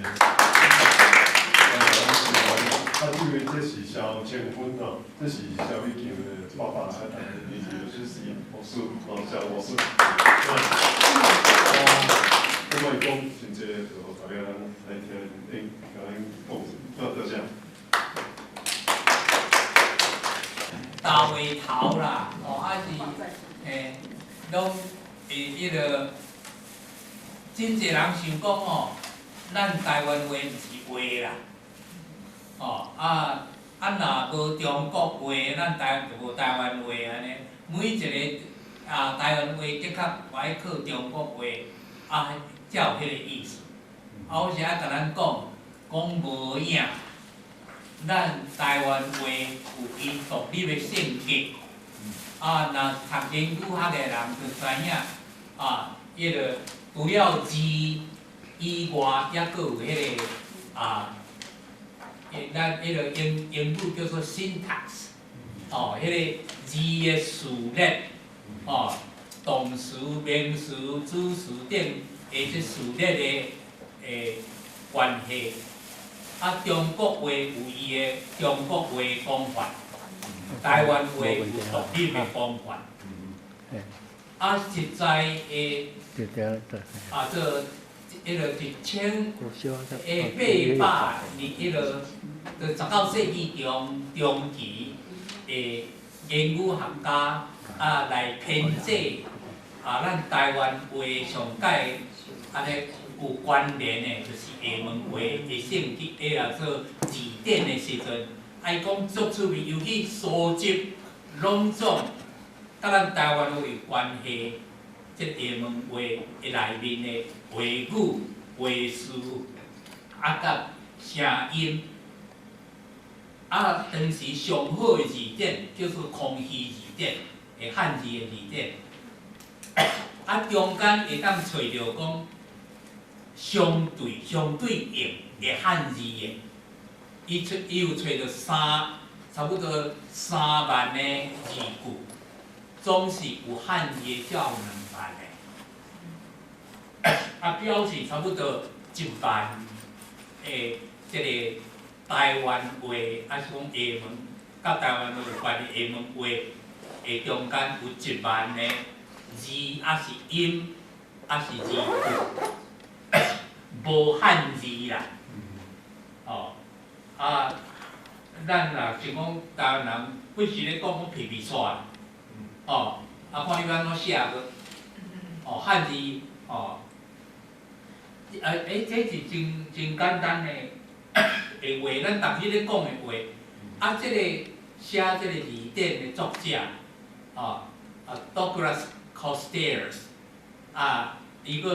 啊，因為這是蕭清芬吼，這是蕭美琴的爸爸，啊，但是伊就是牧師，哦，蕭牧師。哦，咁我講真濟，就予大家人來聽，恁共咱講，多謝。大話頭啦，哦，啊是，嘿，攏會彼個，真濟人想講吼，咱台灣話毋是話啦，哦，啊啊若無中國話，咱台灣就無台灣話按呢。每一个啊台灣話的確愛靠中國話，啊才有彼個意思。啊，我是愛共咱講，講無影。咱台灣話有伊獨立的性格，啊，若讀言語學的人就知影，啊，彼个除了字以外，猶閣有彼个啊，咱彼个英語叫做 syntax，哦，彼个字的序列，哦，動詞、名詞、主詞等的這序列的關係。啊，中國話有伊的中國話講法，台灣話有獨立的講法。啊，實在的，啊，這彼个1800年，彼个19世紀中中期的言語學家啊來編製啊，咱台灣話上蓋按呢有關聯的，就是廈門話的性質，彼個做字典的時陣，伊講足趣味，又去蒐集攏總佮咱台灣話有關係，這廈門話的內面的話語、話詞，啊，佮聲音，啊，當時上好的字典叫做康熙字典，的漢字的字典，啊，中間會當揣著講相對應的漢字的，伊有揣著差不多3萬个字句，總是有漢字的才有2萬个，啊，表示差不多1萬的這个台灣話，抑是講廈門，佮台灣話有關的廈門話的中間有1萬个字，抑是音，抑是字句，無漢字啦。哦，啊，咱若是講台灣人，不時咧講講皮皮掣，哦，啊，看你欲按怎寫閣，哦，漢字，哦，啊，欸，這是真真簡單的的話，咱逐日咧講的話，啊，這個寫這個字典的作者，哦，啊，Douglas Costairs，啊，伊閣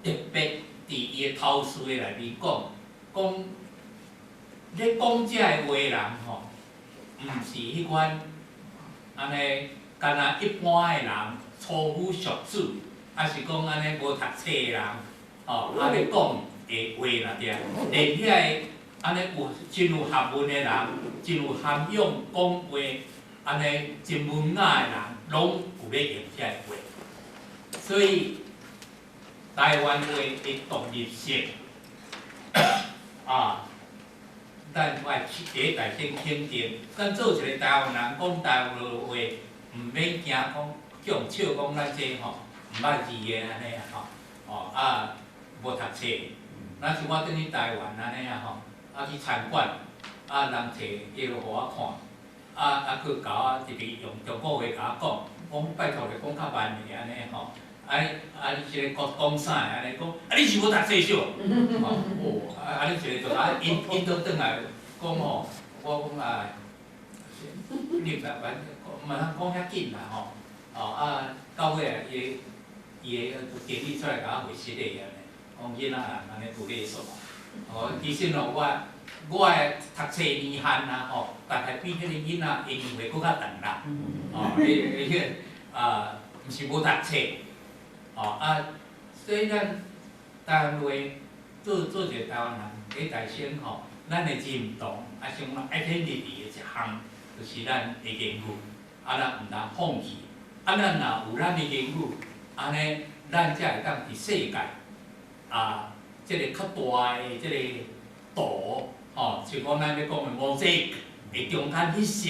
特別佇伊的頭序的內面講，講咧講這个話人吼，毋是彼款按呢，敢若一般的人，粗夫俗子，抑是講按呢無讀冊的人，吼，啊咧講的話啦對，連遐个按呢有真有學問的人，真有涵養，講話按呢真文雅的人，攏有咧用這个話。所以台灣話的獨立性，啊，咱愛第一代先肯定，咱做一个台灣人講台灣話，毋免驚講叫人笑講咱這吼毋捌字的按呢吼，哦啊無讀冊。若是我轉去台灣按呢啊吼，啊去餐館，啊人提彼个予我看，啊啊閣共我直直用中國話共我講，講拜託你講較慢的按呢吼。啊你啊你這个講講啥的按呢講，啊你是無讀冊少？吼哦，啊啊你一个就啊𪜶𪜶倒轉來講吼，我講啊，你毋知反正毋通講遐緊啦吼，哦啊到尾啊伊伊會經理出來共我回失禮按呢，講囡仔人按呢無禮數，哦其實吼我我的讀冊年限啊吼，大概比彼个囡仔的年歲閣較長啦，哦，彼彼個啊毋是無讀冊。哦啊，所以咱台灣話做做一个台灣人，第一代先吼，咱的認同，啊，像講愛天立地的一項，就是咱的言語，啊，咱毋通放棄。啊，咱若有咱的言語，按呢，咱才會當佇世界啊，這个較大的這个圖，吼，像講咱咧講的 mosaic 的中間彼色，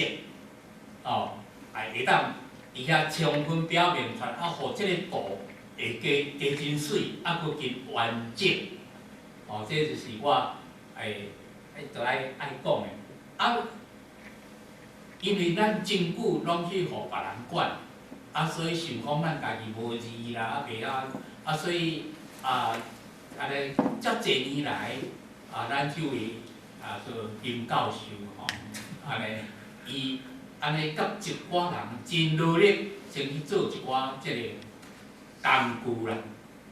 吼，會當佇遐充分表明出來，啊，予這个圖會加加真媠，啊，閣真完整，吼，這就是我會會著愛愛講的。啊，因為咱真久攏去予別人管，啊，所以想講咱家己無字啦，啊，袂曉，啊，所以啊，按呢遮濟年來，啊，咱這位啊做金教授吼，按呢，伊按呢佮一寡人真努力，先去做一寡這个工具啦，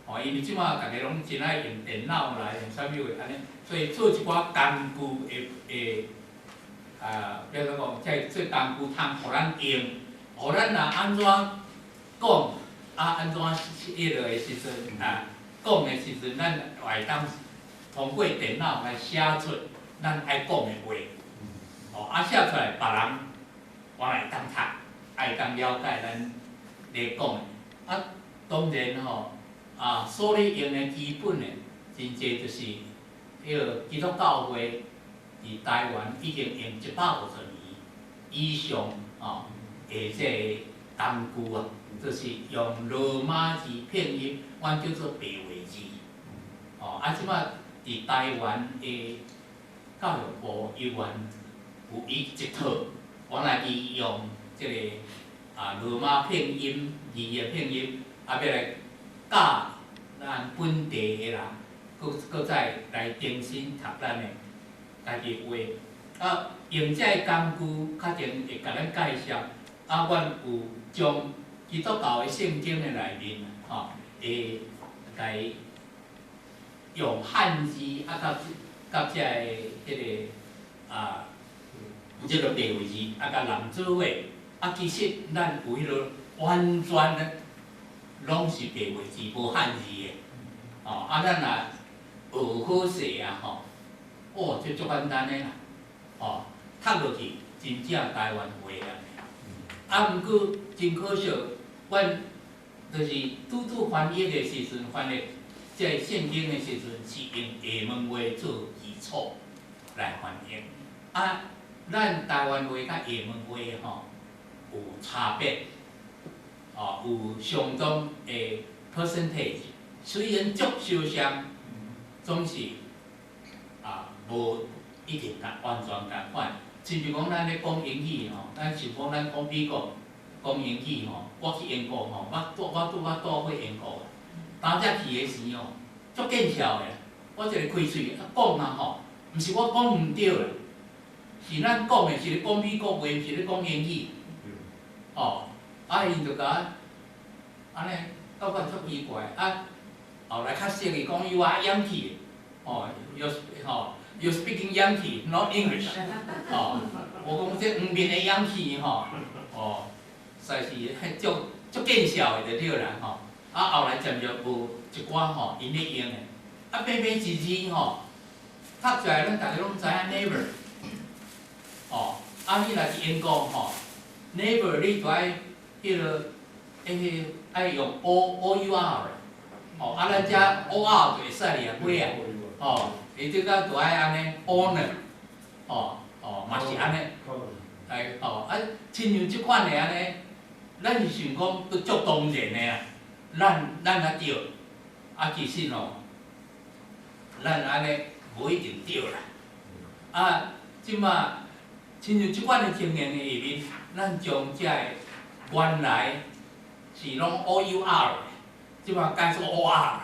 吼，因為這馬逐家攏真愛用電腦來用啥物話按呢，所以做一寡工具的的。啊，比如講，這做工具通予咱用，予咱若按怎講，啊按怎彼落的時陣啊，講的時陣，咱會當通過電腦來寫出咱愛講的話，哦，啊寫出來，別人原來會當讀，會當了解咱咧講的。啊，當然吼，啊，所咧用的基本的，真濟就是彼個基督教會。佇台灣已經用150年以上吼的這个工具啊，就是用羅馬字拼音，阮叫做白話字。吼，啊，這擺佇台灣的教育部猶原有伊一套，原來伊用這个啊羅馬拼音字的拼音，啊，欲來教咱本地的人，閣閣再來重新讀咱的家己話，啊，用這个工具，較前會共咱介紹，啊，阮有將基督教的聖經的內面，吼，會共伊用漢字啊，佮這个彼个啊，這个白話字啊，共連做伙，啊，其實咱有彼个完全的攏是白話字，無漢字的，吼，啊，咱若學好勢啊，吼。哦，這足簡單的啦，吼，讀落去真正台灣話啊。啊，毋過真可惜，阮就是拄拄翻譯的時陣，翻譯這个聖經的時陣，是用廈門話做基礎來翻譯。啊，咱台灣話佮廈門話吼有差別，哦，有相當的 percentage，雖然足相像，總是啊無一定共完全仝款。親像講咱咧講英語吼，咱想講咱講美國講英語吼，我去英國吼，我拄我拄去英國，當才去的時吼，足見笑的。我一个開喙啊講啊吼，毋是我講毋對啦，是咱講的是咧講美國話，毋是咧講英語。哦，啊𪜶就共我按呢，感覺足奇怪啊。後來較熟伊講 You are Yankee，哦，you 吼，you speaking Yankee, not English。哦，我講這黃面的 Yankee 吼，哦，實在是足足見笑的就對啦吼。啊，後來漸漸有一寡吼，𪜶咧用的，啊，變變一字吼，讀出來咱逐家攏知影 never。哦，啊，你若佇英國吼，never 你著愛彼個，彼個愛用 O O U R。哦，啊，咱遮 O R 就會使爾尾啊，哦，伊這個著愛按呢 owner，哦哦，嘛是按呢，哎哦，啊，親像這款的按呢，咱是想講都足當然的啊，咱較對，啊，其實哦，咱按呢無一定對啦，啊，這馬親像這款的情形的下面，咱將這个原來是攏 O U R。這馬改做 O R，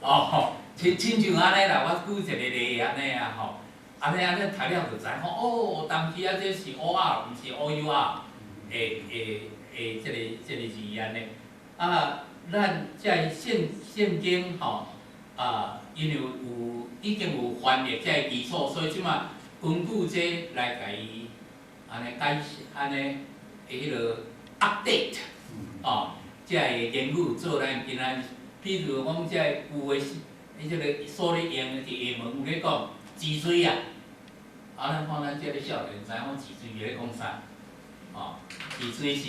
哦，親像按呢啦，我舉一個例按呢啊吼，按呢按呢讀了就知講，哦，當時啊這是 O R，毋是 O U R，的這個字按呢。啊，咱這个聖經吼，啊，因為有已經有翻譯這個基礎，所以這馬根據這來共伊按呢解釋，按呢的彼个 update，哦。這个言語做咱今仔，比如講這個有的是，彼這个所咧用的佇廈門有咧講治水啊，啊，咱看咱這个少年知影講治水是咧講啥？哦，治水是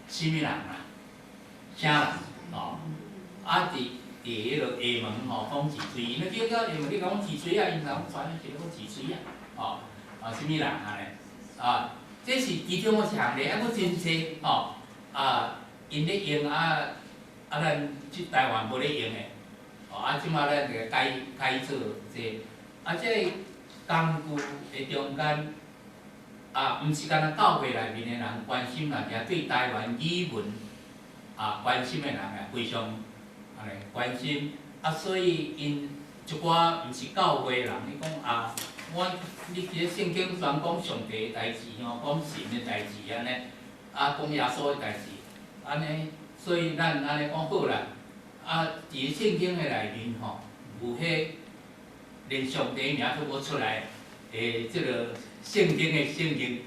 啥物人啦？啥人？哦，啊佇伫彼个厦門吼講一喙，你叫叫廈門你講一喙啊，𪜶講傳一個講一喙啊，吼，啊，啥物人按呢？啊，這是其中一項咧，猶閣真濟吼，啊，𪜶咧用啊，啊，咱這台灣無咧用的，吼，啊，這馬咱就改改做這個，啊，這个工具的中間，啊，毋是干焦教會內面的人關心啦，也對台灣語文啊關心的人也非常按呢關心，啊，所以𪜶一寡毋是教會的人，伊講啊，我你佇咧聖經專講上帝的代誌吼，講神的代誌按呢，啊，講耶穌的代誌，按呢，所以咱按呢講好啦，啊，佇咧聖經的內面吼，有彼連上帝名都無出來的這个聖經的聖經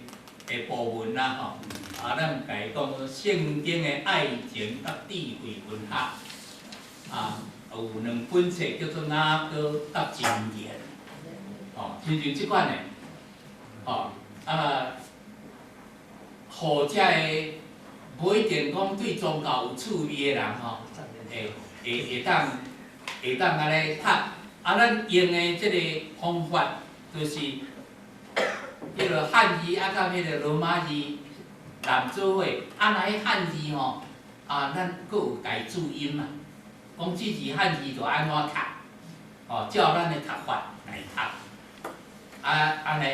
的部分啦吼，啊，咱共伊講聖經的愛情佮智慧文學，啊，有兩本冊叫做雅歌佮箴言，吼，親像這款的，吼，啊，予遮个無一定講對宗教有趣味的人吼，會會會當會當按呢讀，啊，咱用的這个方法就是彼个漢字啊，佮彼个羅馬字摠做伙，啊，若彼漢字吼，啊，咱閣有台注音嘛，講這字漢字就按怎讀，吼，照咱的讀法來讀，啊，按呢，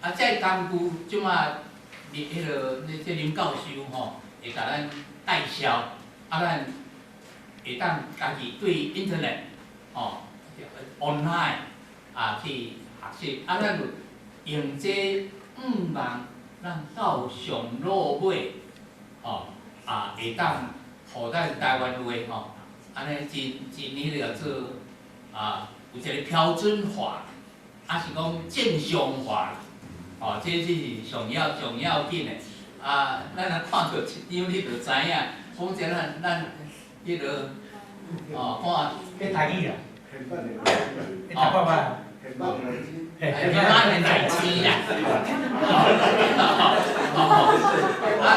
啊，這个工具這馬彼个這林教授吼，會共咱介紹，啊，咱會當家己對 internet 吼，online 啊去學習，啊，咱有用這向望，咱到上落尾，吼，啊，會當予咱台灣話吼，按呢真真彼个做啊，有一個標準化，抑是講正常化，吼，這這是上要上要緊的。啊，咱若看著這張，你就知影，講真咱咱彼个，哦，看。彼台語啦。你讀看覓？嘿，咱的奶雞啦。啊，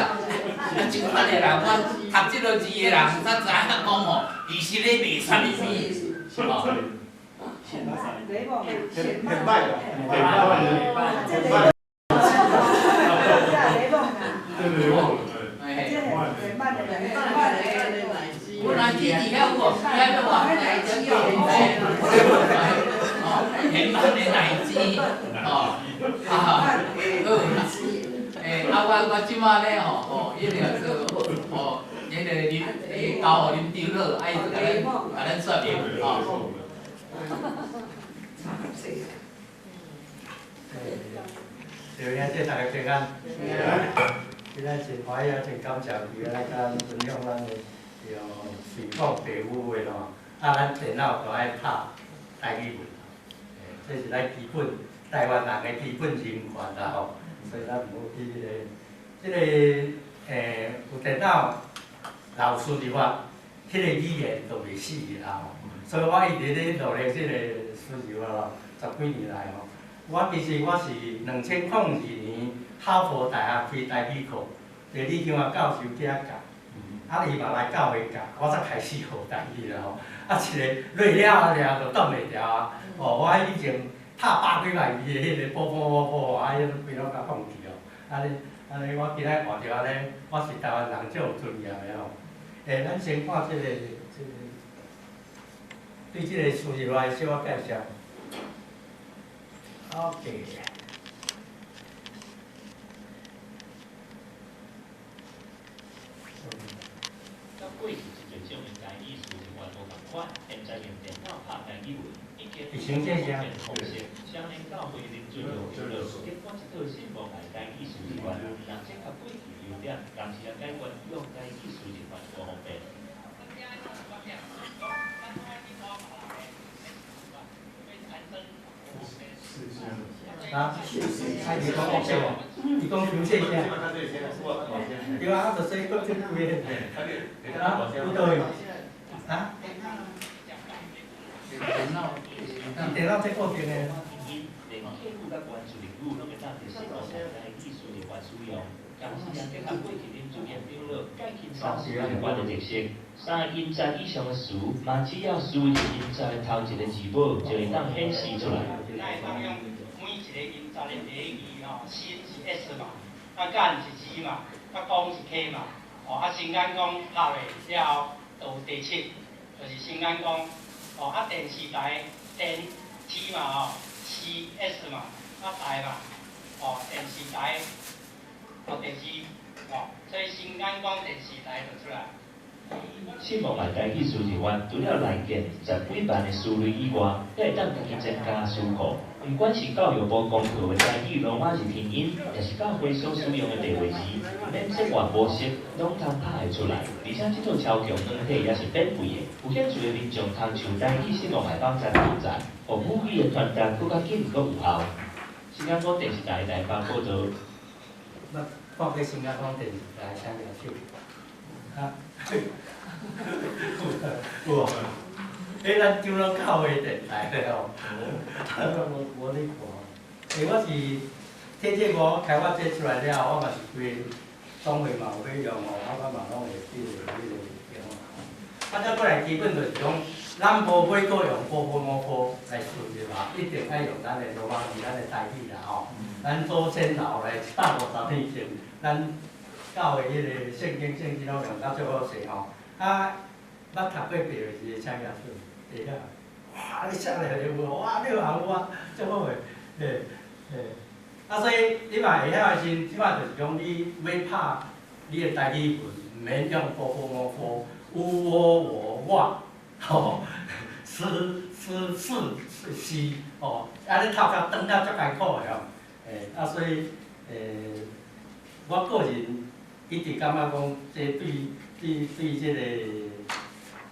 這款的人，我讀這个字的人，才知影講吼，伊是咧賣啥物物，吼。很歹啦，很歹。对对，哎。我来记伫遐有无？遐有无？哦，现版的奶雞，哦，啊，好，欸，啊，我我這馬咧吼，哦，彼个做，哦，彼个林，欸，交予林長老，啊，伊就共咱共咱說明，吼。對，兄弟大家平安。今仔真歡喜啊，真感謝伊來共咱分享咱的著隨講白語話吼，啊，咱電腦都愛拍台語文，欸，這是咱基本台灣人的基本人權啦吼，所以咱毋好去彼个，這个欸，有電腦老師入法，彼个語言就袂死去啦吼。所以我一直咧努力這个輸入法吼，十幾年來吼，我其實我是2002年哈佛大學開台語課，鄭李香華教授去遐教，啊伊嘛來教會教，我才開始學台語啦吼。啊，一個累了爾就擋袂牢啊！哦，我以前拍百幾擺字的彼个波波波波，啊，彼規攏共放棄哦。按呢按呢，我今仔看著按呢，我是台灣人，足有尊嚴的吼。欸，咱先看這个這个，對這个輸入法的小可介紹。OK。過去真濟種的台語輸入法無仝款，現在用電腦拍台語文，已經方式，相連教會林俊耀長老，結果這套新無來台語輸入法，若結合過去優點，同時也解決用台語輸入法無方便。啊，啊，伊講惡聲無？伊講傷細聲。對啊，就說講這句話。啊，有道理。啊？電腦這固定的。同時也結合過去林俊賢長老解經三時相關的特色。三个音節以上的詞，嘛只要輸入音節的頭一个字母，就會當顯示出來。咱會當用每一个音節的第一字吼，新是 S 嘛，啊簡是 G 嘛，啊光是 K 嘛，哦啊新眼光拍落了後，就有第七，就是新眼光，哦啊電視台電 T 嘛吼，C S 嘛，啊台嘛，哦電視台，哦電視，哦所以新眼光電視台就出來。新望愛台語輸入法，除了來電十幾萬的詞類以外，閣會當家己增加詞庫。毋管是教育部公告的台語羅馬字拼音，抑是教會所使用的白話字，免說話無熟，攏通拍會出來。而且這套超強軟體也是免費的，有興趣的民眾通上台語新望愛網站下載，予母語的傳達閣較緊閣有效。新加坡電視台台北報導。捌看過新加坡電視台，請舉手。啊，有無？欸，咱長老教會電台的吼，我無咧看。欸，我是摕這個開發這出來了後，我嘛是規總會嘛有欲用吼，啊，我嘛攏會彼個用。啊，再過來基本就是講，咱無欲閣用波波摩波來輸入啊，一定愛用咱的羅馬字、咱的台語啦吼。咱祖先留來150年前，咱教會彼個聖經聖經攏用甲足好勢吼。啊，捌讀過白話字的請舉手，會曉？哇！你寫來就有，哇！你有學我足好的，嘿，嘿。啊，所以你嘛會曉的時陣，這擺就是講你欲拍你的台語文，毋免用波波摩波，有我我我，吼，是是是是，吼，按呢讀甲長甲足艱苦的吼，欸，啊，所以，欸，我個人一直感覺講，這對對對這個，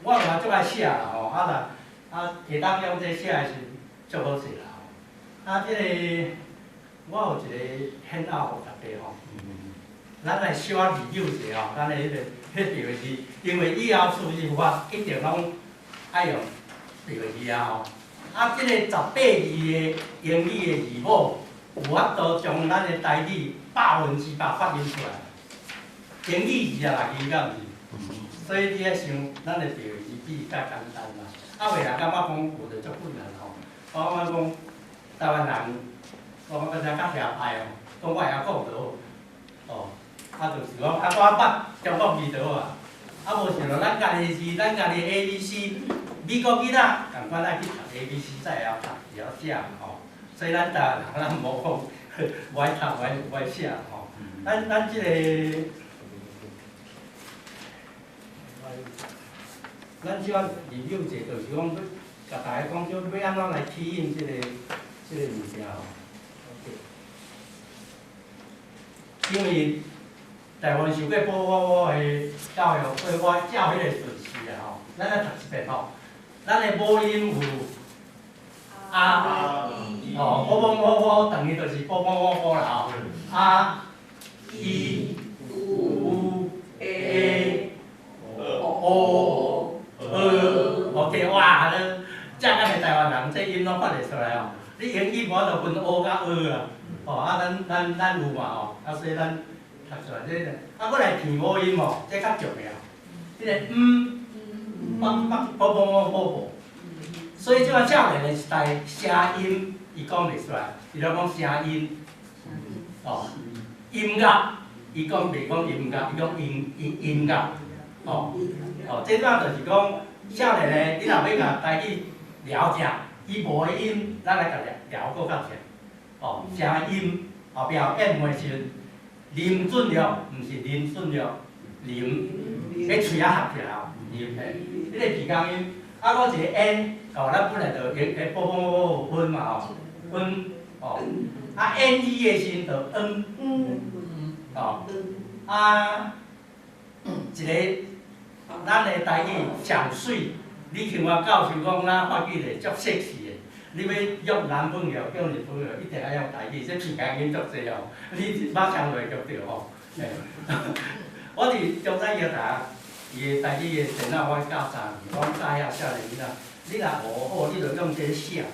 我嘛足愛寫啦吼，啊若啊會當用這寫的時陣，足好勢啦吼。啊，這個我有一個顯奧予大家吼，咱來小可研究者吼，咱的彼個彼白話字，因為以後輸入法一定攏愛用白話字啊吼。啊，這個18字的英語的字母，有法度將咱的台語100%發音出來。英語字啊，來字敢毋是？所以你愛想，咱的白話字比伊較簡單啦。啊，有人感覺講有著足困難吼，我感覺講台灣人，我感覺較狹隘哦，講我會曉講就好，哦，啊就是講，啊我捌中國字就好啊，啊無像咱家己的字，咱家己的 A B C，美國囡仔仝款愛去讀 A B C 才會曉讀，會曉寫吼，所以咱台灣人咱無講無愛讀，無愛寫吼，咱這個。咱這款研究者就是講，欲共大家講，就欲按怎來體驗這個物件吼。因為台灣受過保我的教育，所以我照彼個順序啊吼。咱來讀一遍吼，咱的母音有啊，吼，波波摩波等於就是波波摩波啦吼。啊、E、U、A、O、OK，哇！這咱的台灣人，這音攏發會出來哦。你英語無法度分 O 佮 E 啊，吼啊，咱有嘛吼，啊，所以咱讀出來這個，啊，閣來填母音吼，這較重要。這個嗯，北北波波摩波波，所以這個少年的時代聲音，伊講袂出來，伊攏講聲音，哦，音樂，伊講袂講音樂，伊講音音音樂，哦，哦，這段就是講。少年的，你若欲共台語聊正，伊無的音，咱來共聊閣較正。哦，聲音後壁有變化時陣，林俊樂毋是林俊樂，林，彼喙仔合起來哦，林嘿，彼個鼻孔音，啊，閣一個 n，哦，咱本來就會波波摩有分嘛吼，分，哦，啊 n e 的時陣就 n，哦，啊，一個。咱的台語上媠，李慶華教授講咱發起咧足 sexy 的，你欲約男朋友、叫女朋友，一定愛用台語，這鼻孔音足濟哦，你馬上就會約著吼。我佇中山醫大學，伊的台語的電腦我教3年，我教遐少年囡仔，你若學好，你就用這個寫。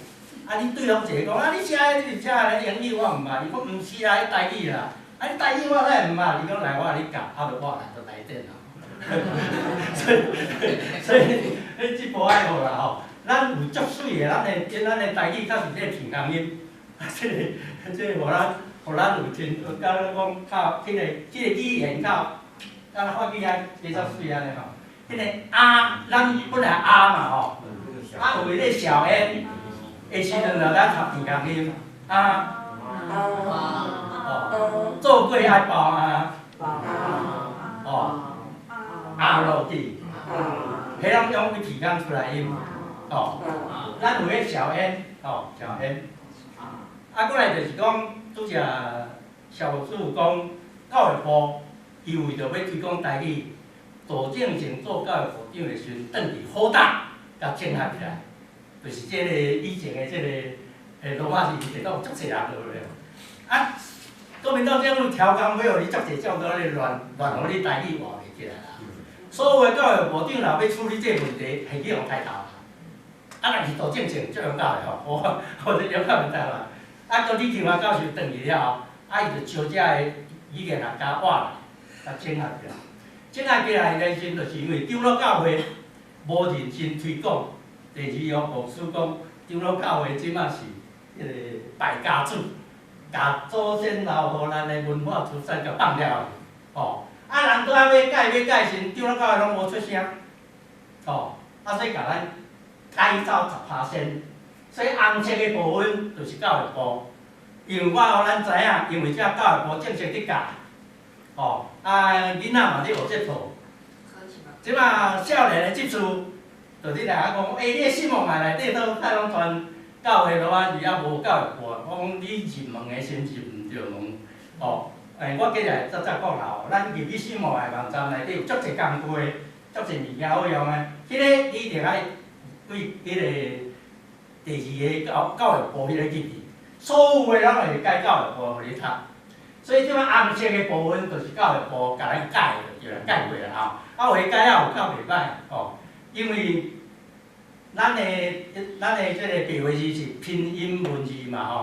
啊，你對方一個講啊，你寫的你是寫的英語我毋捌，伊講毋是啦，彼台語啦。啊，你台語我哪會毋捌？伊講來，我共你教，啊，就我來就來電腦。所以，你這部愛學啦吼。咱有足媠的，咱的台語較是這個鼻孔音，啊，這個，予咱有真，敢若講較這個語言較，敢若發起來比較媠按呢吼。彼個啊，咱本來啊嘛吼，啊有彼個小 n 的時陣，就咱讀鼻孔音啊。哦，做粿愛包啊，哦，壓落去，彼攏用鼻孔出來音，哦，咱有彼小 n，哦，小 n，啊，過來就是講，拄才蕭牧師有講，教育部伊為著欲推廣台語，杜正成做教育部長的時陣，轉去好大，共整合起來，就是這個以前的這個羅馬字系統足濟人對無對？啊，國民黨政府調工欲予你足濟種都咧亂亂，予你台語活袂起來啦。所有的教育部長若欲處理這個問題，係去予抬頭。啊，若是杜正成足勇敢的吼，我這勇敢毋知啦。啊，閣李廷華教授轉去了後，啊，伊就招遮个語言學家活來，共整合起來。整合起來的時陣，就是因為長老教會無認真推廣。第二約牧師講，長老教會這馬是彼個敗家子，共祖先留予咱的文化資產共放了去，吼。啊，人拄仔欲改欲改時，長老教會攏無出聲，吼。啊，所以共咱改走10%，所以紅色的部分就是教育部，因為我予咱知影，因為這教育部正式佇教，吼，啊，囡仔嘛佇學這套。這馬少年的執事，就佇來遐講，欸，你的新聞內底都太攏傳教會落啊，是猶無教育部。我講你入門的先入毋著門，吼，欸，我今日早早講啦吼，咱入去新聞的網站內底有足濟工具，足濟物件好用的，彼個你一定愛對彼個第二個教育部彼個入去，所有的攏會改教育部予你讀。所以這擺紅色的部分就是教育部共咱改的，對啦，改過啦吼。啊，有的改了有夠袂歹吼，因為咱的這個白話字是拼音文字嘛吼，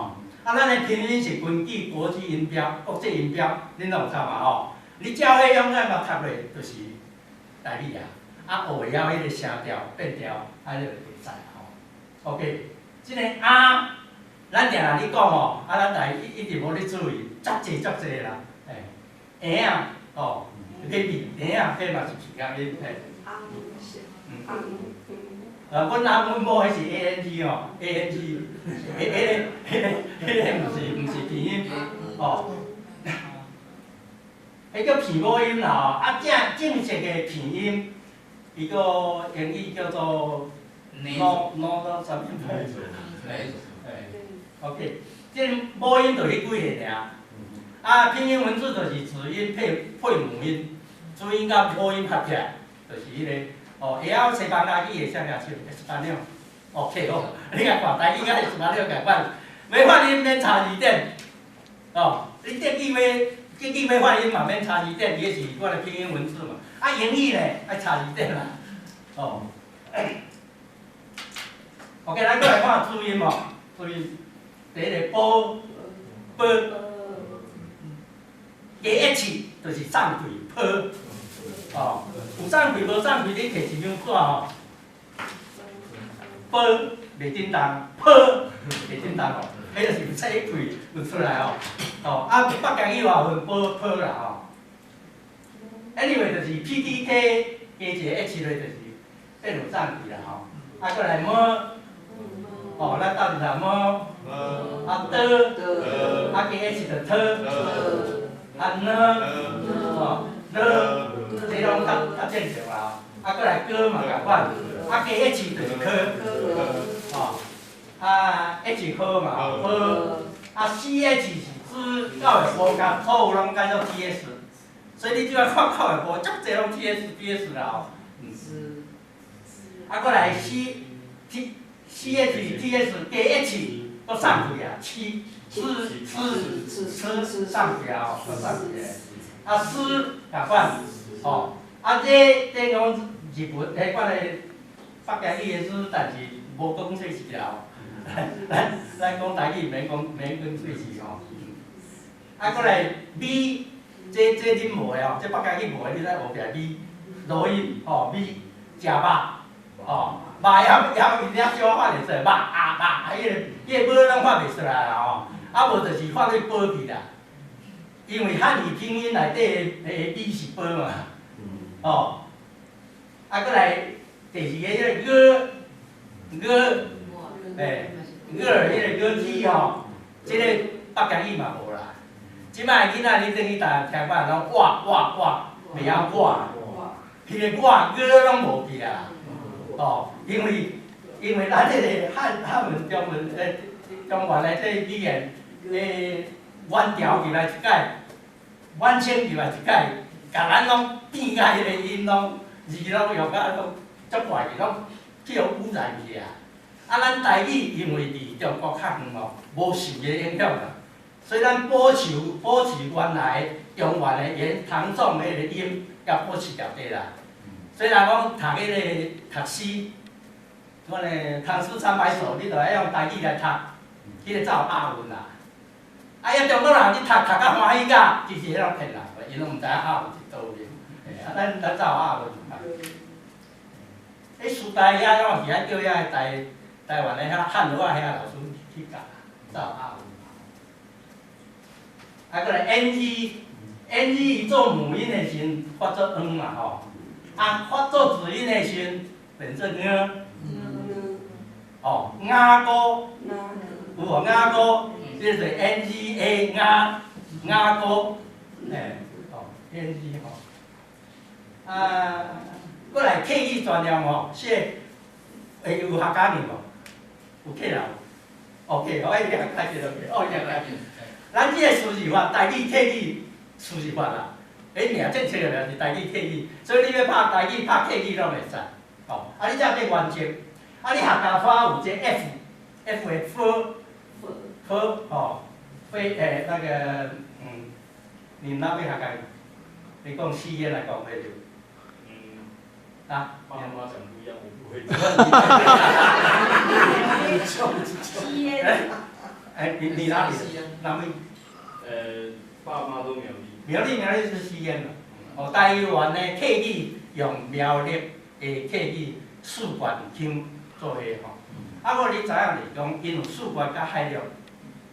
啊，咱的拼音是根據國際音標、國際音標，恁攏有讀嘛吼？你照彼樣咱嘛讀落就是台語啊，啊，學會曉彼個聲調變調，按呢就袂使吼。OK，這個啊，咱定定咧講吼，啊，咱台一直無咧注意，足濟足濟啦，欸，嬰仔吼，baby 嬰仔，彼嘛是鼻孔音，嘿。阮翁阮某彼是 A N G 吼，A N G，彼个毋是鼻音，吼。彼叫鼻母音啦吼，啊正正式的鼻音，伊個英語叫做 no no 到啥物？欸，OK，這母音就彼幾个爾。啊，拼音文字就是子音配母音，子音佮母音合起來，就是彼個。哦，會曉西班牙語的啥舉手？Español。OK 好，你共看台語佮西班牙仝款，欲發音免查字典。哦，你德語欲發音嘛免查字典，伊是我的拼音文字嘛。啊，英語呢愛查字典啦。哦。OK，咱閣來看注音哦，注音。第一个波，波，加 H 就是送氣，波。哦，有送氣無送氣，你摕一張紙吼，波袂振動，波袂振動吼，彼就是有切氣有出來吼。哦，啊，北京語話分波波啦吼。Anyway，就是 P T K 加一個 H 咧，就是變有送氣啦吼。啊，閣來麼，哦，咱鬥陣讀麼，啊的，啊加 H 就特，啊呢，哦，了，這攏較正常啦。啊，閣來哥嘛仝款，啊加 H 就是科，哦，啊 H 科嘛，科，啊 C H 是指教育部共所有攏改做 T S，所以你這擺看教育部足濟攏 T S T S 啦吼，嗯。啊，閣來 C T C H T S 加 H，閣送氣啊，七，吃吃吃送氣啊吼，閣送氣。啊，斯仝款，吼，啊這講日文，彼款的北京語的字，但是無講喙齒啦吼。咱講台語免講喙齒吼。啊，閣來 V，這恁無的吼，這北家語無的，你來學起來 V，濁音吼 V，食肉，吼，肉也也伊了小可發袂出來，肉啊肉，啊，彼個無攏發袂出來啦吼，啊無就是發咧波去啦。因為漢語拼音內底的 V 是波嘛，吼，啊，閣來第二个彼個𠊎，𠊎，欸，𠊎彼個𠊎字吼，這個北京語嘛無啦。這擺囡仔你轉去台聽看，攏我我我，袂曉我，彼個我𠊎攏無去啊，哦，因為咱這個漢文中文中原的這語言阮朝入來一擺，滿清入來一擺，共咱攏變甲彼個音攏字攏用甲攏足怪去，攏去予污染去啊！啊，咱台語因為離中國較遠吼，無受伊影響啦，所以咱保持原來中原的言唐宋彼個音，猶保持牢底啦。雖然講讀彼個讀詩，阮的《唐詩三百首》，你著愛用台語來讀，彼個才有押韻啦。啊，遐中國人你讀讀甲歡喜甲，其實彼攏騙人的，𪜶攏毋知影押韻佇佗位。啊，咱才有押韻。彼師大遐攏是愛叫遐個台灣的遐漢語仔遐老師去教，才有押韻。啊，閣來 ng，ng 伊做母音的時陣發做嗯嘛吼，啊，發做子音的時陣變做ㄇ。哦，雅歌，有無雅歌？這個是 N G A 雅雅歌，嘿，哦，N G 吼。啊，閣來客語專業吼，是會有客家人無？有客人無？哦，客，哦，伊較開始就哦，伊較開始。咱這個輸入法，台語客語輸入法啦，彼名正確的名是台語客語，所以你欲拍台語拍客語攏會使，吼。啊，你才變原則。啊，你客家話有這 F，F 的 F，F 吼，飛那個你哪邊客家？你講四言來講袂著？嗯。啊？爸媽講不一樣，我不會。吸煙。哎，你哪裡？哪邊？爸媽都苗栗。苗栗苗栗是吸煙嘛？哦，台灣的客語用苗栗的客語四縣腔做伙吼。啊，我你知影就是講，𪜶有四縣佮海陸，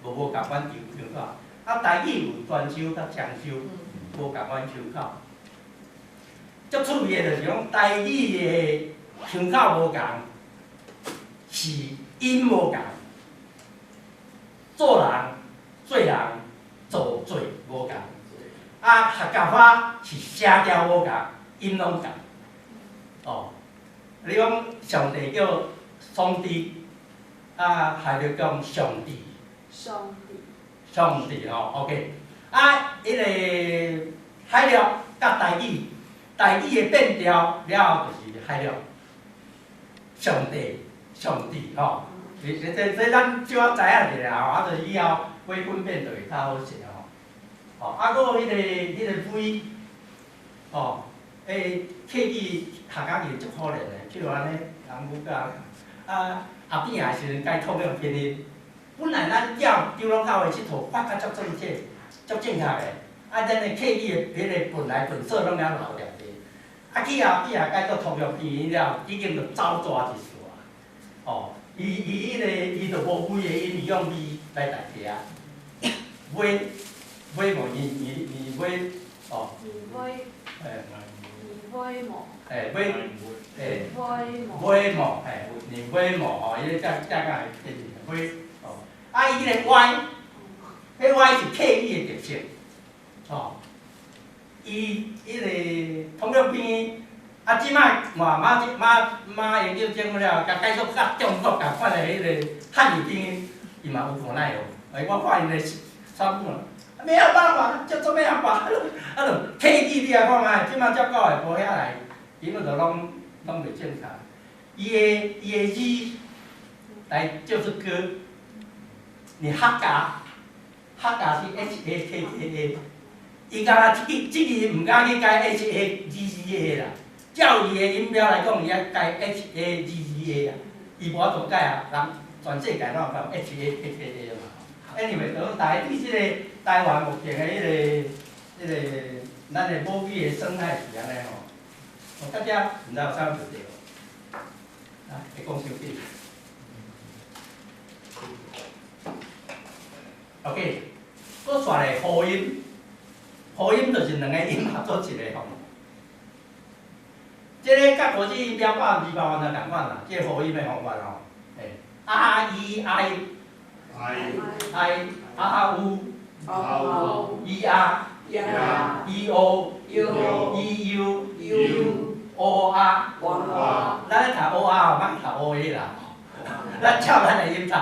無仝款腔口。啊，台語有泉州佮漳州，無仝款腔口。足趣味的就是講，台語的腔口無仝，是音無仝。做人、做人、做做無仝。啊，客家話是聲調無仝，音攏仝。哦，你講上帝叫上帝，啊，海陸講上帝。上帝。上帝吼，OK。啊，彼個海陸佮台語，台語的變調了後就是海陸。上帝，上帝吼，這咱少仔知影一下吼，啊，就以後欲分辨就會較好勢吼。吼，啊，閣有彼個 V，吼，客語客家語足可憐的，去予按呢人母教，啊，後邊仔的時陣改通用拼音。本來咱照長老教會這套發較足正確、足正確的，啊，咱的客語的彼個本來本色攏猶留著佇。啊，去後壁仔改做通用拼音了，已經就走大一撮。吼，伊彼個伊就無 V 的音，伊用 V 來代替啊。尾尾無你你尾哦。你尾。欸。你尾無。欸尾，欸。尾無。尾無，嘿，你尾無吼，伊這才會變尾哦。啊，伊彼個 Y，彼 Y 是客語的特色，吼。伊彼個通用拼音，啊，這擺換馬英九政府了，共改做佮中國仝款的彼個漢語拼音，伊嘛有無奈哦。哎，我看𪜶的三本，沒有辦法，這做咩辦法？啊，就客語你來看覓，這擺才到下晡遐來，基本就攏袂正確。伊的字來就是歌，你客家，客家是 H A K K A，伊敢若這個毋敢去改 H A G G A 啦。照伊的音標來講，伊愛改 H A G G A 啊，伊無法度改啊，人全世界攏有講 H A K K A 嘛， Anyway，就講大家對這個台灣目前的彼個咱的母語的生態是按呢吼。哦，大家毋知有啥問題無？啊，會講傷緊。OK，閣煞來呼音，呼音就是兩個音合做一個吼。這个佮國際音標200萬就仝款啦，這個呼音的方法吼，欸，R E I I R U E R E O E U O R，咱咧讀 O R，莫讀 O A 啦，咱照咱的音讀，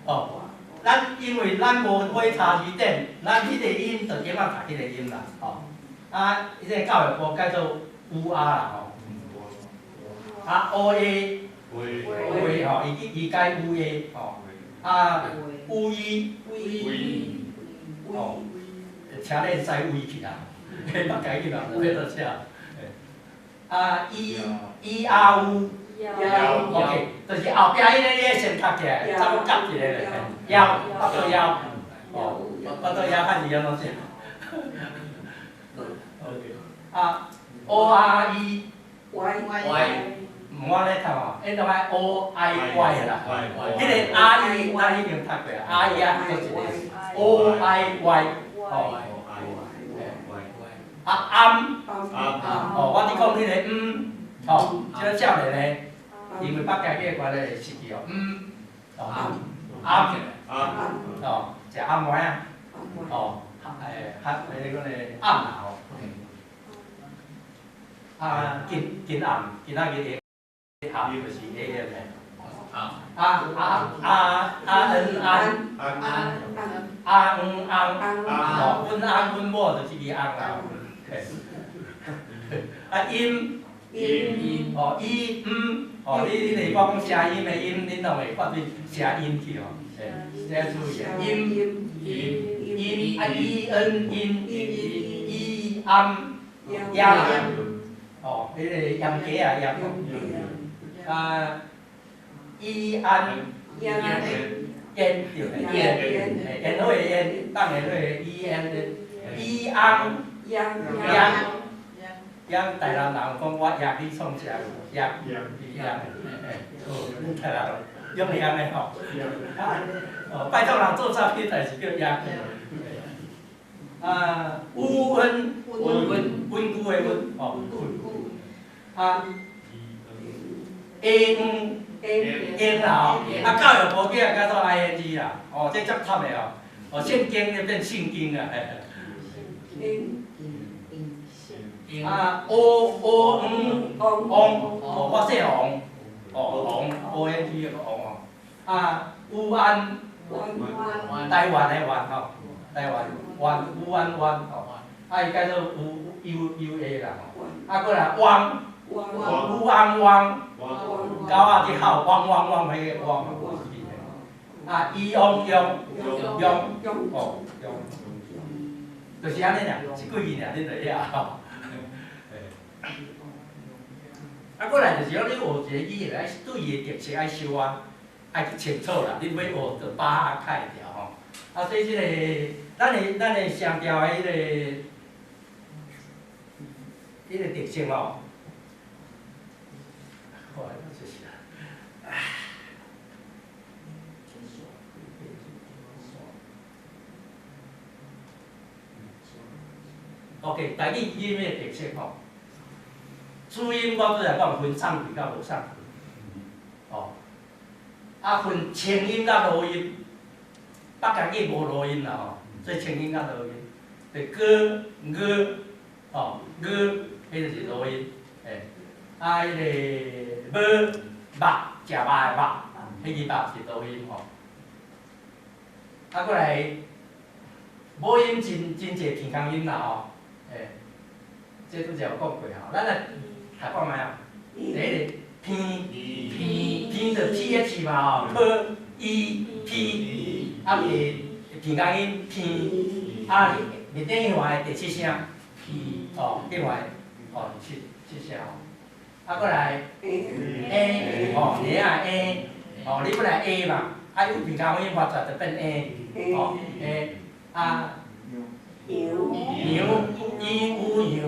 哦，咱因為咱無買查字典，咱彼個音就點仔讀彼個音啦，吼，啊，彼個教育部改做 U R 啦，吼。啊，O A， V 吼，伊改 U A 吼，啊，U E，吼，車咧使 V 去啦，捌家己嘛，無欲倒車。啊，E E R U，OK，就是後壁彼個你愛先讀起來，才閣夾一個咧，枵，腹肚枵，哦，腹肚枵漢字安怎寫？OK，啊，O R E，毋我咧讀吼，彼種愛 O I Y 啦，彼個 R E 咱已經讀過啊，R E 啊，閣一個 O I Y，吼，啊暗，哦，我佇講彼個嗯，吼，這個少年的，因為北家語的關係會失去哦，嗯，哦，暗，哦，食暗糜仔，哦，欸，較彼個講咧暗啦吼，啊，今今暗，今仔日的暗就是 A M 的，啊啊啊啊恩安，啊恩翁，哦，阮翁阮某就是伊翁啦，啊音，哦伊嗯，哦你你若講聲音的音，恁攏會發出聲音去哦，欸，這注意啊，音，音啊伊恩音，伊暗，鹽，哦，彼個鹽雞啊鹽，啊，伊安，煙對，煙，煙火的煙，放的火的伊安，伊翁，秧，秧台南人講我掖你創啥？掖，掖，欸，好，恁台南人用會按呢吼？哦，拜託人做詐騙代誌叫掖。啊，烏溫，溫溫久的溫，哦，啊，英，英啦吼，啊教育部叫改做 I N G 啦，哦，這足忝的哦，哦，聖經就變聖經啊，啊，O O N 翁，哦，我姓王，哦，王 O N G 個王哦，啊，烏安，台灣的灣吼，台灣灣烏安灣吼，啊伊改做 U U U A 啦吼，啊閣來汪，烏安汪，狗仔佇吼汪汪汪彼個汪，啊，伊翁用用哦用，就是按呢爾，一句字爾，恁就曉吼。啊，過來就是講，你學一个語言，愛對伊的特色愛小可愛去清楚啦。你欲學就把握較會牢吼。啊，所以這个咱的聲調的彼个特色吼，好，就是啊。OK，台語音的特色吼。主音我拄才講分送氣佮無送氣，哦，啊分清音佮濁音，北家語無濁音啦吼，所以清音佮濁音，就哥、哥，吼，哥，彼就是濁音，欸，啊，彼个無、肉，食肉的肉，彼个肉是濁音吼。啊，過來，母音真真濟鼻空音啦吼，欸，這拄才有講過吼，咱來讀看覓啊？第一个鼻，鼻，鼻就 P H 嘛吼，P E P，啊是鼻空音鼻，啊面顶彼横的第七聲，鼻，哦，彼横哦七聲吼，啊過來 A，哦，耳仔 A，哦，你本來 A 嘛，啊有平空音發出來就變 A，哦 A，啊羊，伊有羊，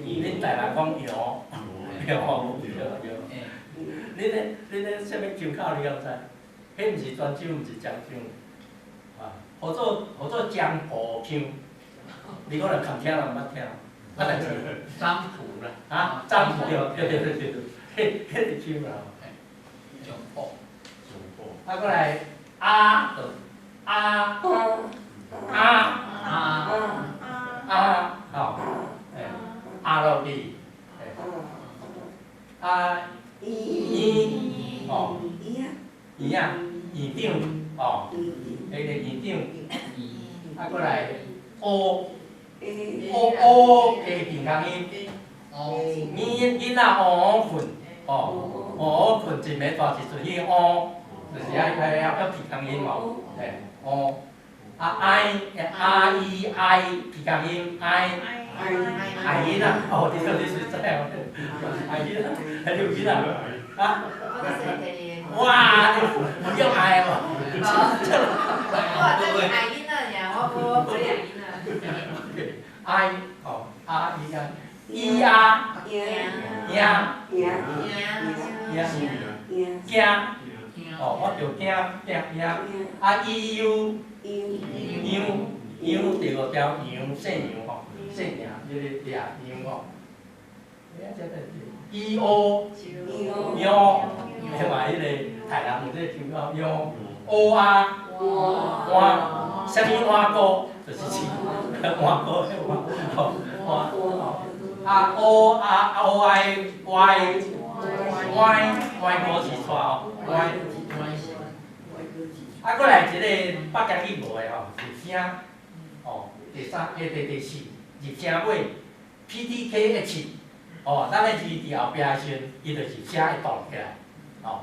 恁台南講羊，羊對對。恁咧啥物腔口你敢知？彼毋是泉州，毋是漳州，啊，號做漳浦腔，你可能崁聽人毋捌聽，啊但是漳浦啦。啊，漳浦對對對對對，彼個腔啦。漳浦。啊，過來啊，就啊啊啊啊，吼，欸，啊落去，欸，啊，醫，哦，醫啊，院長，哦，彼個院長，啊，過來烏，烏烏加平空音，囡囡仔烏烏睏，哦，烏烏睏一暝大一陣去烏，就是愛愛愛平空音哦，嘿，烏，啊 I R E I 平空音 I，愛囡仔，哦，你說你是知哦，愛囡仔，還有囡仔，啊？哇，你有用愛無？我這是愛囡仔爾，我無愛囡仔。 I 哦，R E I E R 贏贏驚，哦，我著驚驚驚，啊 E U 羊羊第五條羊姓楊吼，姓楊，這個掠羊吼。E O 羊，另外彼個台南有這個腔口羊，O R 碗，啥物碗糕，就是飼碗糕彼碗，吼碗吼。啊 O R O I Y Y Y 五是帶吼，Y。啊，閣來一個北京語無的吼，入聲，哦，第三、第四入聲尾 P D K H，哦，咱的字佇後壁的時陣，伊就是聲會動起來，哦。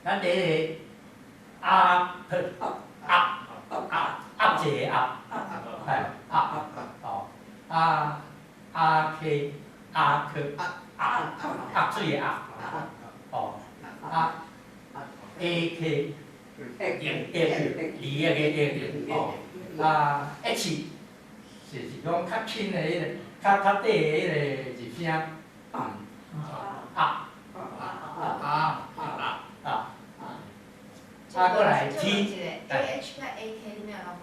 咱第一個阿鴨鴨一個鴨，係鴨，哦，阿阿 K 阿克鴨鴨水的鴨，哦，啊 A K 一二個一，哦，啊 H 是講較輕的彼個，較較短的彼個入聲，啊啊啊啊，啊，閣來 T， A H 佮 A K 你欲按怎分？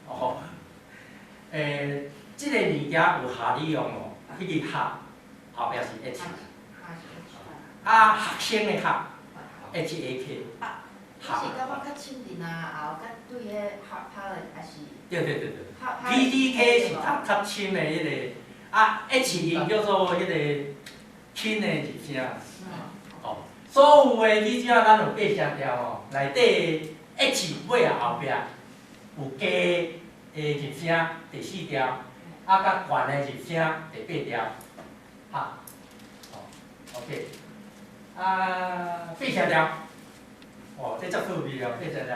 哦，這個物件有下利用哦，彼個下後壁是 H，啊學生的學 H A K，你是感覺較親近啊，後較對彼 hard palate 還是？對對對對，P D K 是較較深的彼個，啊 H 音叫做彼個輕的入聲。哦，所有的你只要咱有八聲調吼，內底 H 尾仔後壁有加的入聲第四調，啊，佮懸的入聲第八調，哈，哦，OK，啊，八聲調，哦，這足趣味哦，八聲調，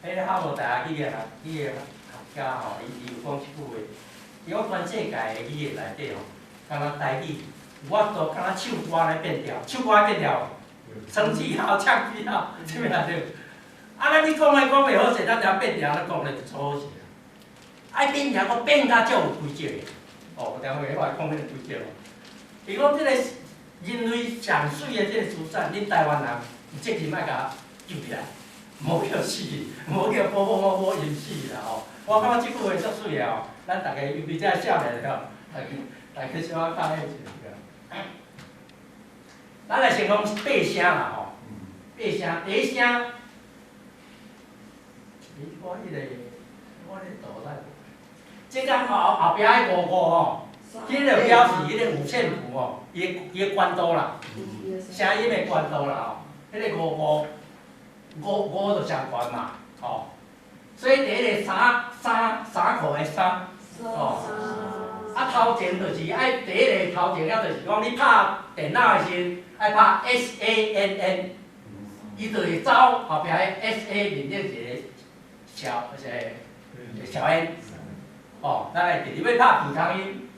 彼個哈佛大學語言學語言學家吼，伊有講一句話，伊講全世界的語言內底吼，敢若台語有法度敢若唱歌咧變調，唱歌變調，升記號、降記號，啥物啊對？啊，咱你講來講袂好勢，咱才變調咧講咧就錯好勢。愛變調，閣變甲足有規則的。哦，我等下我來講彼個規則哦。伊講這個人類上媠的這個資產，恁台灣人有責任愛共救起來，毋好叫死，毋好叫寶寶某某淹死啦吼。我感覺這句話足媠的吼，咱逐家尤其這少年吼，逐家逐家小可教彼一下。咱來先講八聲啦吼，八聲，第一聲，咦，我彼個我咧圖來，這個後後壁彼五五吼，彼個表示彼個五線譜吼，伊的懸度啦，聲音的懸度啦吼，彼個五五五五就上懸嘛，吼，所以第一個三三三箍的三，哦，啊頭前就是愛第一個頭前了，就是講你拍電腦的時陣，愛拍 S A N N，伊就會走後壁的 S A 面頂一個小一個小 N，哦，咱會記，你欲拍平空音，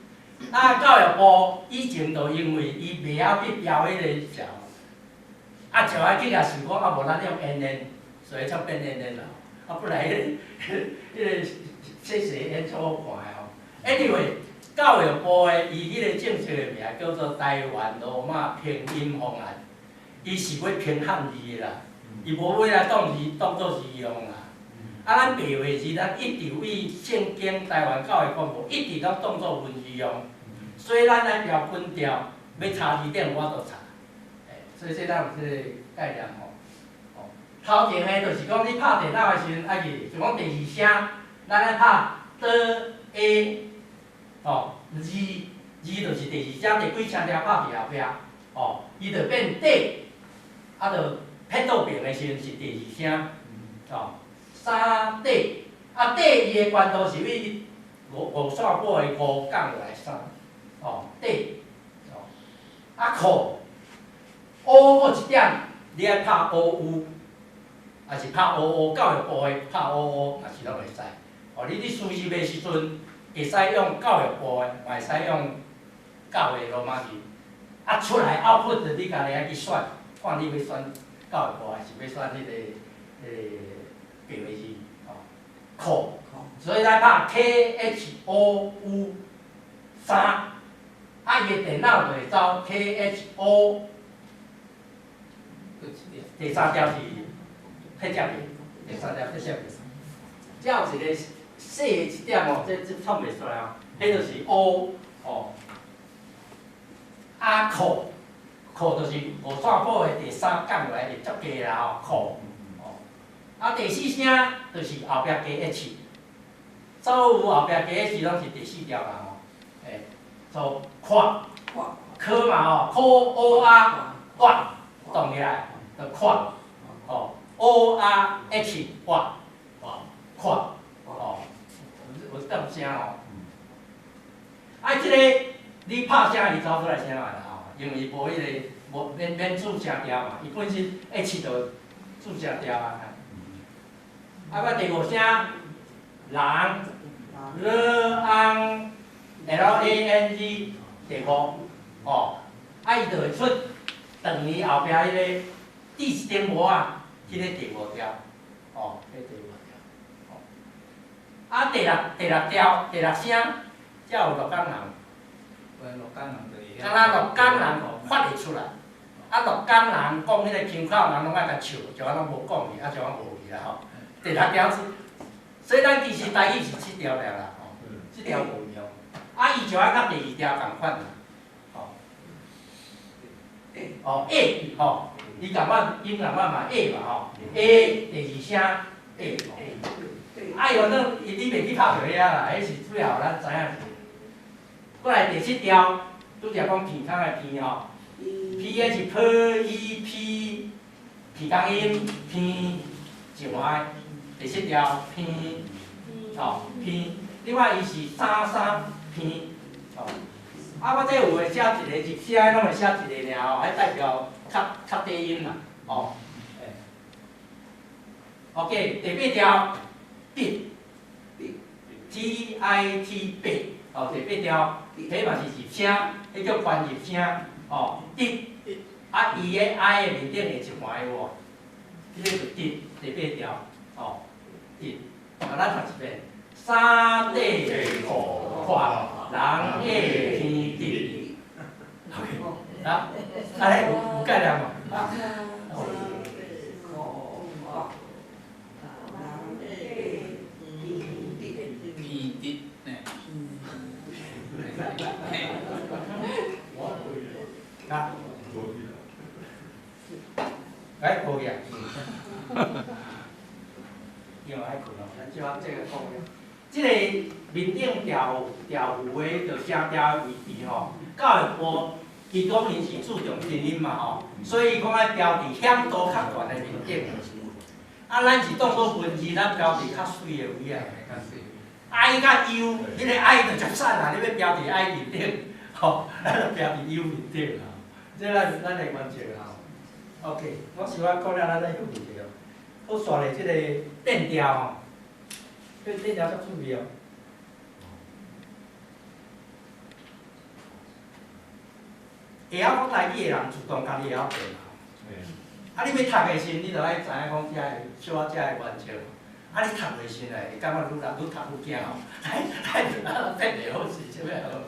啊教育部以前就因為伊袂曉去標彼個小，啊就愛去共想講啊無咱用 N N，所以才變練練啦。啊，本來彼個細細演出好看的吼。Anyway，教育部的伊彼個正式的名叫做台灣羅馬拼音方案，伊是欲拼漢字的啦，伊無欲來當字當做字用啦。啊，咱白話字，咱一直為聖經台灣教會公報一直攏當做文字用，所以咱愛標準調，欲查字典無法度查。所以這咱有這個概念吼。哦，頭前的就是講你拍電腦的時陣愛記，就講第二聲，咱愛拍 D A 吼字，字就是第二聲第幾聲調拍佇後壁，哦，伊就變 D，啊，就撇倒爿的時陣是第二聲，哦，三 D，啊 D 伊的懸度是為五五線譜的五降落來三，哦 D，哦，啊扣。O 閣一點，你愛拍 O U，抑是拍 O O，教育部的拍 O O，嘛是攏會使。哦，你佇輸入的時陣，會使用教育部的，嘛會使用教會羅馬字。啊，出來 output 你家己愛去選，看你欲選教育部還是欲選彼個白話字，哦，扣。所以咱拍 K H O U 三，啊，伊的電腦就會走 K H O。第三條是撇接的，第三條撇接的。這有一個細的一點哦，這創袂出來哦，彼就是 O 哦，啊扣扣就是五線譜的第三降落來會足低啦吼，扣哦。啊第四聲就是後壁加 H，所有後壁加 H 攏是第四調啦吼，欸，做闊，科嘛吼，K O R 闊，動起來。就闊，哦，O R H 闊，哦，闊，哦，有動聲哦。啊，這個你拍聲伊走出來聲來啦吼，因為伊無彼個無免免注聲調嘛，伊本身 H 就注聲調啊。啊，我第五聲，人，L N L A N G 第五，哦，啊，伊就會出長年後壁彼個。第一點無啊，彼個第五條，哦，彼第五條，哦，啊，第六條第六聲，才有鹿港人，鹿港人就會敢若鹿港人發會出來，啊，鹿港人講彼個腔口，人攏愛共笑，就按攏無講去，啊，就按無去啦吼。第六條是，所以咱其實台語是七條爾啦，吼，這條無用，啊，伊就愛佮第二條仝款啦，吼，哦，A，吼。伊共款，音共款嘛 A 嘛吼，A 第二聲 A 吼，啊伊反正伊你袂去拍著遐啦，彼是主要予咱知影一下。過來第七條，拄才講鼻孔的鼻吼，P H P E P，鼻孔音鼻一橫，第七條鼻，吼鼻，另外伊是三三鼻，吼。啊，我這有的寫一個入聲，攏會寫一個爾吼，彼代表較較低音啦，吼。欸 OK，第八條，T I T 八，哦，第八條，彼嘛是入聲，彼叫關入聲，哦，T，啊，伊的 I 的面頂會一橫有無？這個就 T，第八條，哦，T，啊，咱讀一遍，三底五闊，人下天地。OK，啊，啊，咧有概念無？啊。啊，哎，無去啊，因為愛睏哦，咱這這個講咧，這個面頂調調符的著聲調的位置吼，教育部伊講𪜶是注重拼音嘛吼，所以講愛標佇響度較懸的面頂。啊，咱是當做文字，咱標佇較媠的位啊。I 佮 U，彼個 I 就足瘦啦，你欲標佇 I 面頂，吼，咱就標佇 U 面頂啦。這咱的原則吼。OK，我想我講了，咱再休困一下。好，煞咧這個變調吼，這變調足趣味哦。會曉講台語的人，自動家己會曉變。啊，你欲讀的時，你就愛知影講遮个小可遮个原則。啊，你讀袂順來，會感覺愈來愈讀愈驚吼。來來，啊變袂好勢，啥物好？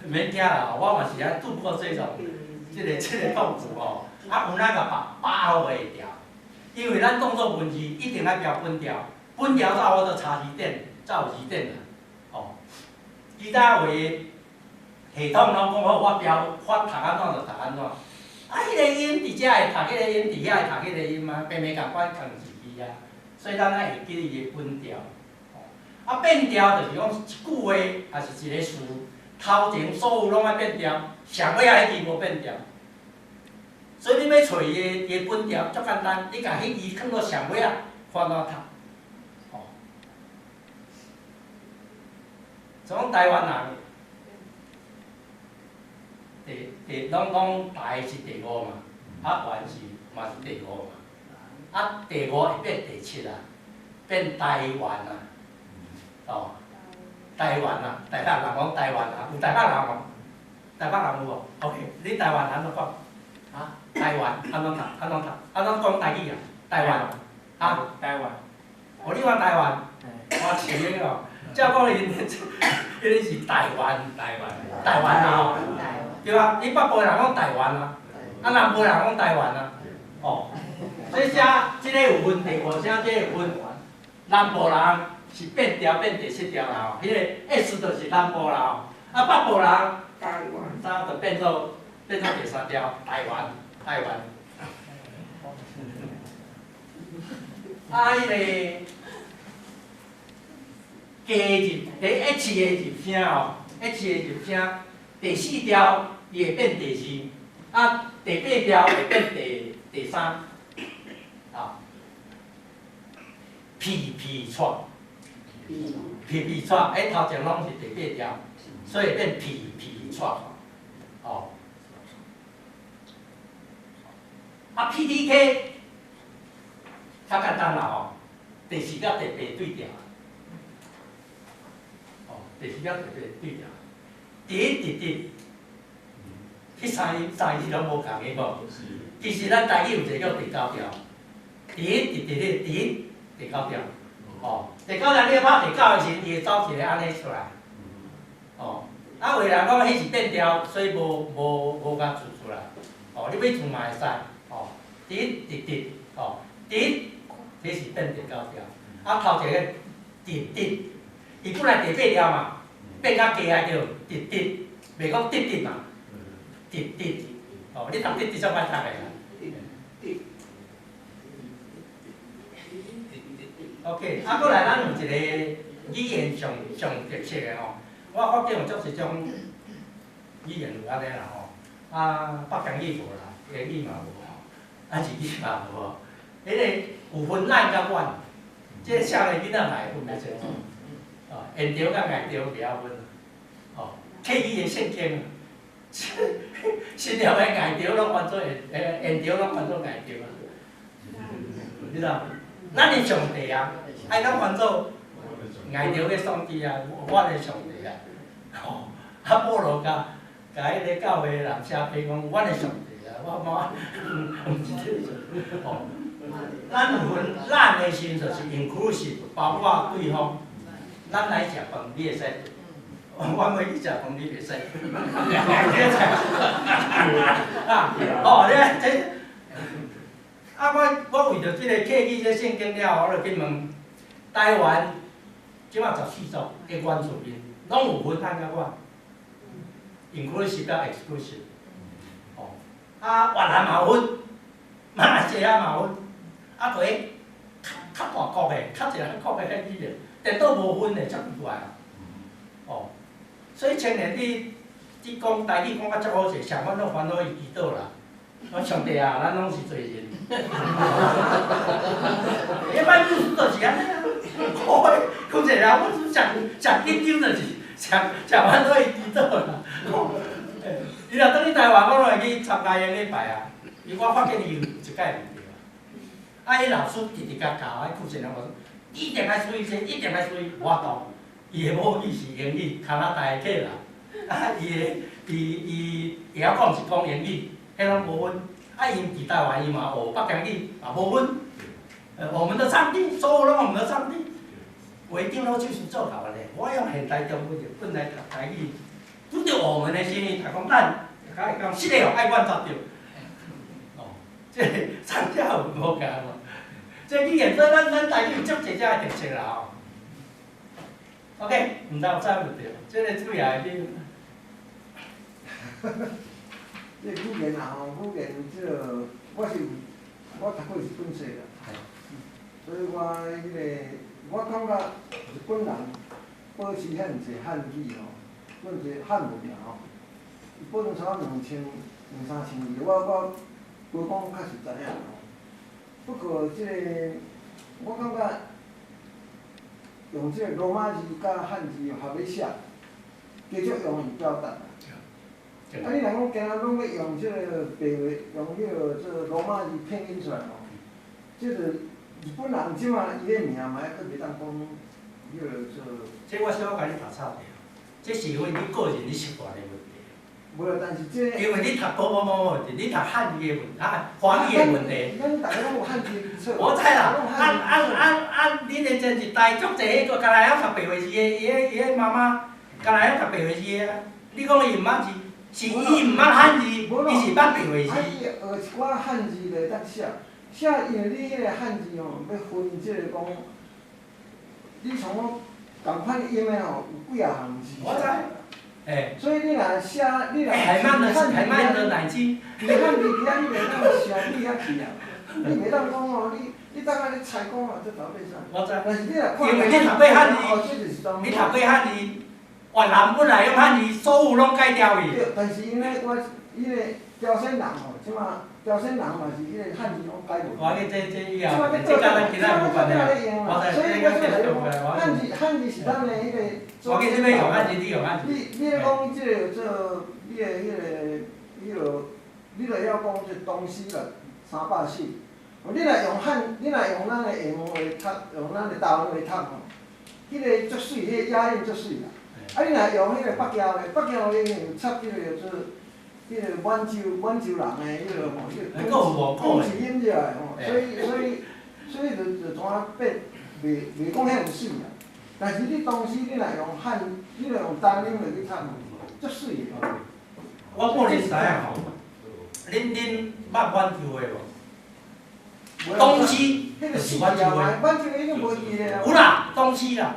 免驚啦，我嘛是愛度過這種，這個痛苦吼。啊，有哪共把把好會調，因為咱當做文字一定愛標本調，本調才有法度查字典，才有字典啦。哦，其他話系統攏講好，我標我讀按怎就讀按怎。啊，彼個音佇遮會讀彼個音，佇遐會讀彼個音啊，平平仝款仝一字啊。所以咱愛會記伊的本調。哦，啊變調就是講一句話，抑是一個詞，頭前所有攏愛變調，上尾仔彼字無變調。所以你欲揣伊的本調足簡單，你共彼字囥到上尾仔，看按怎讀。哦，像講台灣人，第第攏講台是第五嘛，啊灣是嘛是第五嘛，啊第五會變第七啊，變台灣啊，哦，台灣啊，台北人講台灣啊，有台北人無？台北人有無？OK，你台灣按怎講？啊，台灣按怎讀？按怎讀？按怎講台語啊？台灣，啊，台灣。哦，你講台灣，我笑哦，照講𪜶，彼个是台灣，台灣，台灣啊吼，對啊，你北部人講台灣啊，啊南部人講台灣啊，哦，所以遮這个有分第五聲，這個有分南部人是變調變第七調啦吼，彼個 S 就是南部人吼，啊北部人，台灣，早就變做第三調，台灣，台灣。啊，彼个加入佇 H 的入聲吼，H 的入聲第四調伊會變第二，啊第八調會變第三，啊，皮皮掣，皮皮掣，欸頭前攏是第八調，所以變皮皮掣，哦，啊 PTK 較簡單啦吼，第四佮第八對調。哦，第四佮第八對調，第一、第一，彼三音三音攏無仝的無。其實咱台語有一個叫第九調，第一、第一、第一、第九調，哦，第九調你拍第九的時，伊會走一個按呢出來，哦，啊有的人講彼是變調，所以無共做出來，哦，你欲做嘛會使，哦，第一、第一，哦，第一，這是變第九調，啊頭一個第一，伊本來第八調嘛，變較低啊叫滴滴，袂講滴滴嘛，滴滴，哦，你讀滴滴煞歹讀的啦。OK，啊，閣來咱有一個語言上上特色的吼，我發覺有足濟種語言有按呢啦吼，啊，北京語無啦，英語嘛無吼，啊日語嘛無吼，彼个有分咱佮阮，這个少年囡仔嘛會分袂清楚。哦，緣著佮礙著袂曉分，哦，客語的聖經，新約的礙著攏翻做緣，緣著攏翻做礙著啊，你知無？咱的上帝啊，愛攏翻做礙著的上帝啊，我的上帝啊，吼，啊保羅共彼个教會的人寫批講，阮的上帝啊，我毋是這個，吼，咱有分咱的時陣就是 inclusive，包括對方。咱來食飯，你會使；我袂去食飯，你袂使。啊，哦，你這，啊，我為著這個客語這聖經了後，我就去問台灣，這馬14族的原住民，攏有分咱佮阮，inclusive 佮 exclusive，哦，啊，越南嘛有分，馬來西亞嘛有分，啊，佇咧較較大國的，較濟人國的彼語言。顛倒無分的，足奇怪啊！哦，所以青年你講台語講甲足好勢，上阮攏煩惱伊祈禱啦。講上帝啊，咱攏是罪人。一般牧師就是按呢啊，我講一個人，我上上緊張就是上上煩惱伊祈禱啦。伊若轉去台灣，我攏會去參加𪜶禮拜啊。伊我發現伊有一擺毋對啊。啊，彼老師直直共教，彼負責人老師。一定愛注意這，一定愛注意，無法度。伊的母語是英語，加拿大的客人。啊，伊的伊伊會曉講是講英語，彼攏無分。啊，𪜶佇台灣伊嘛學北京語，嘛無分。我們的上帝，所有攏我們的上帝。會長老就是做到咧，我用現代中文日本來讀台語，拄著我們的時陣，讀講咱，較會講是的哦，愛阮十著。哦，這個上下文無共嘛。這語言所以咱台語有足濟這个特色啦吼。OK，毋知有啥問題？這個主要的你。這個語言啊吼，語言這個我是我讀過日本冊啦，所以我彼個我感覺日本人保持遐爾濟漢語吼，本濟漢文啦吼，伊保存差不多兩三千字，我無講確實知影吼。不過這個我感覺用這個羅馬字佮漢字合咧寫，加足容易表達。啊！你若講今仔攏欲用這個白話，用彼個做羅馬字拼音出來吼，這個日本人這馬伊个名嘛，猶閣袂當講彼個做。這我小可共你打岔者，這是因為你個人你習慣的問題。無啦，但是這個。因為你讀國某某問題，你讀漢語的問題，啊，華語的問題。咱逐家攏有漢字基礎。我知啦，啊，恁的真是台足濟彼個，敢若曉讀白話字的，伊个媽媽，敢若曉讀白話字的啊。你講伊毋捌字？是伊毋捌漢字，伊是捌白話字。啊，伊學一寡漢字就會當寫，寫因為你彼個漢字吼，欲分這個講，你像講仝款音的吼，有幾仔項字。我知。欸。所以你若寫，你若海曼的海曼的奶精。你漢字佇遐你袂當寫你遐去啊，你袂當講哦，你當下咧猜講啊，這頭尾啥？我知。但是你若看。因為你讀過漢字，你讀過漢字。越南本來用漢字，所有攏改掉去。對，但是𪜶咧，我彼個朝鮮人吼，這馬朝鮮人嘛是彼個漢字攏改無。我這以後，這佮咱今仔無關係。我知，所以我先來講，漢字是咱的彼個。我記這欲用漢字，你用漢字。你咧講這個做，你的彼個，彼個，你著曉講這東西啦，340。你若用漢，你若用咱的下門話讀，用咱的台灣話讀吼，彼個足媠，彼個押韻足媠啦。啊！你若用彼個北京話，北京話因為有插彼個叫做彼個滿洲人的彼個吼，彼個講字音入來吼，所以就怎啊變，袂講遐爾媠啦。但是你當時你若用漢，你若用單音落去讀，足媠的。我個人知影吼，恁捌滿洲話無？東西就是滿洲話。滿洲話已經無字的。有啦，東西啦。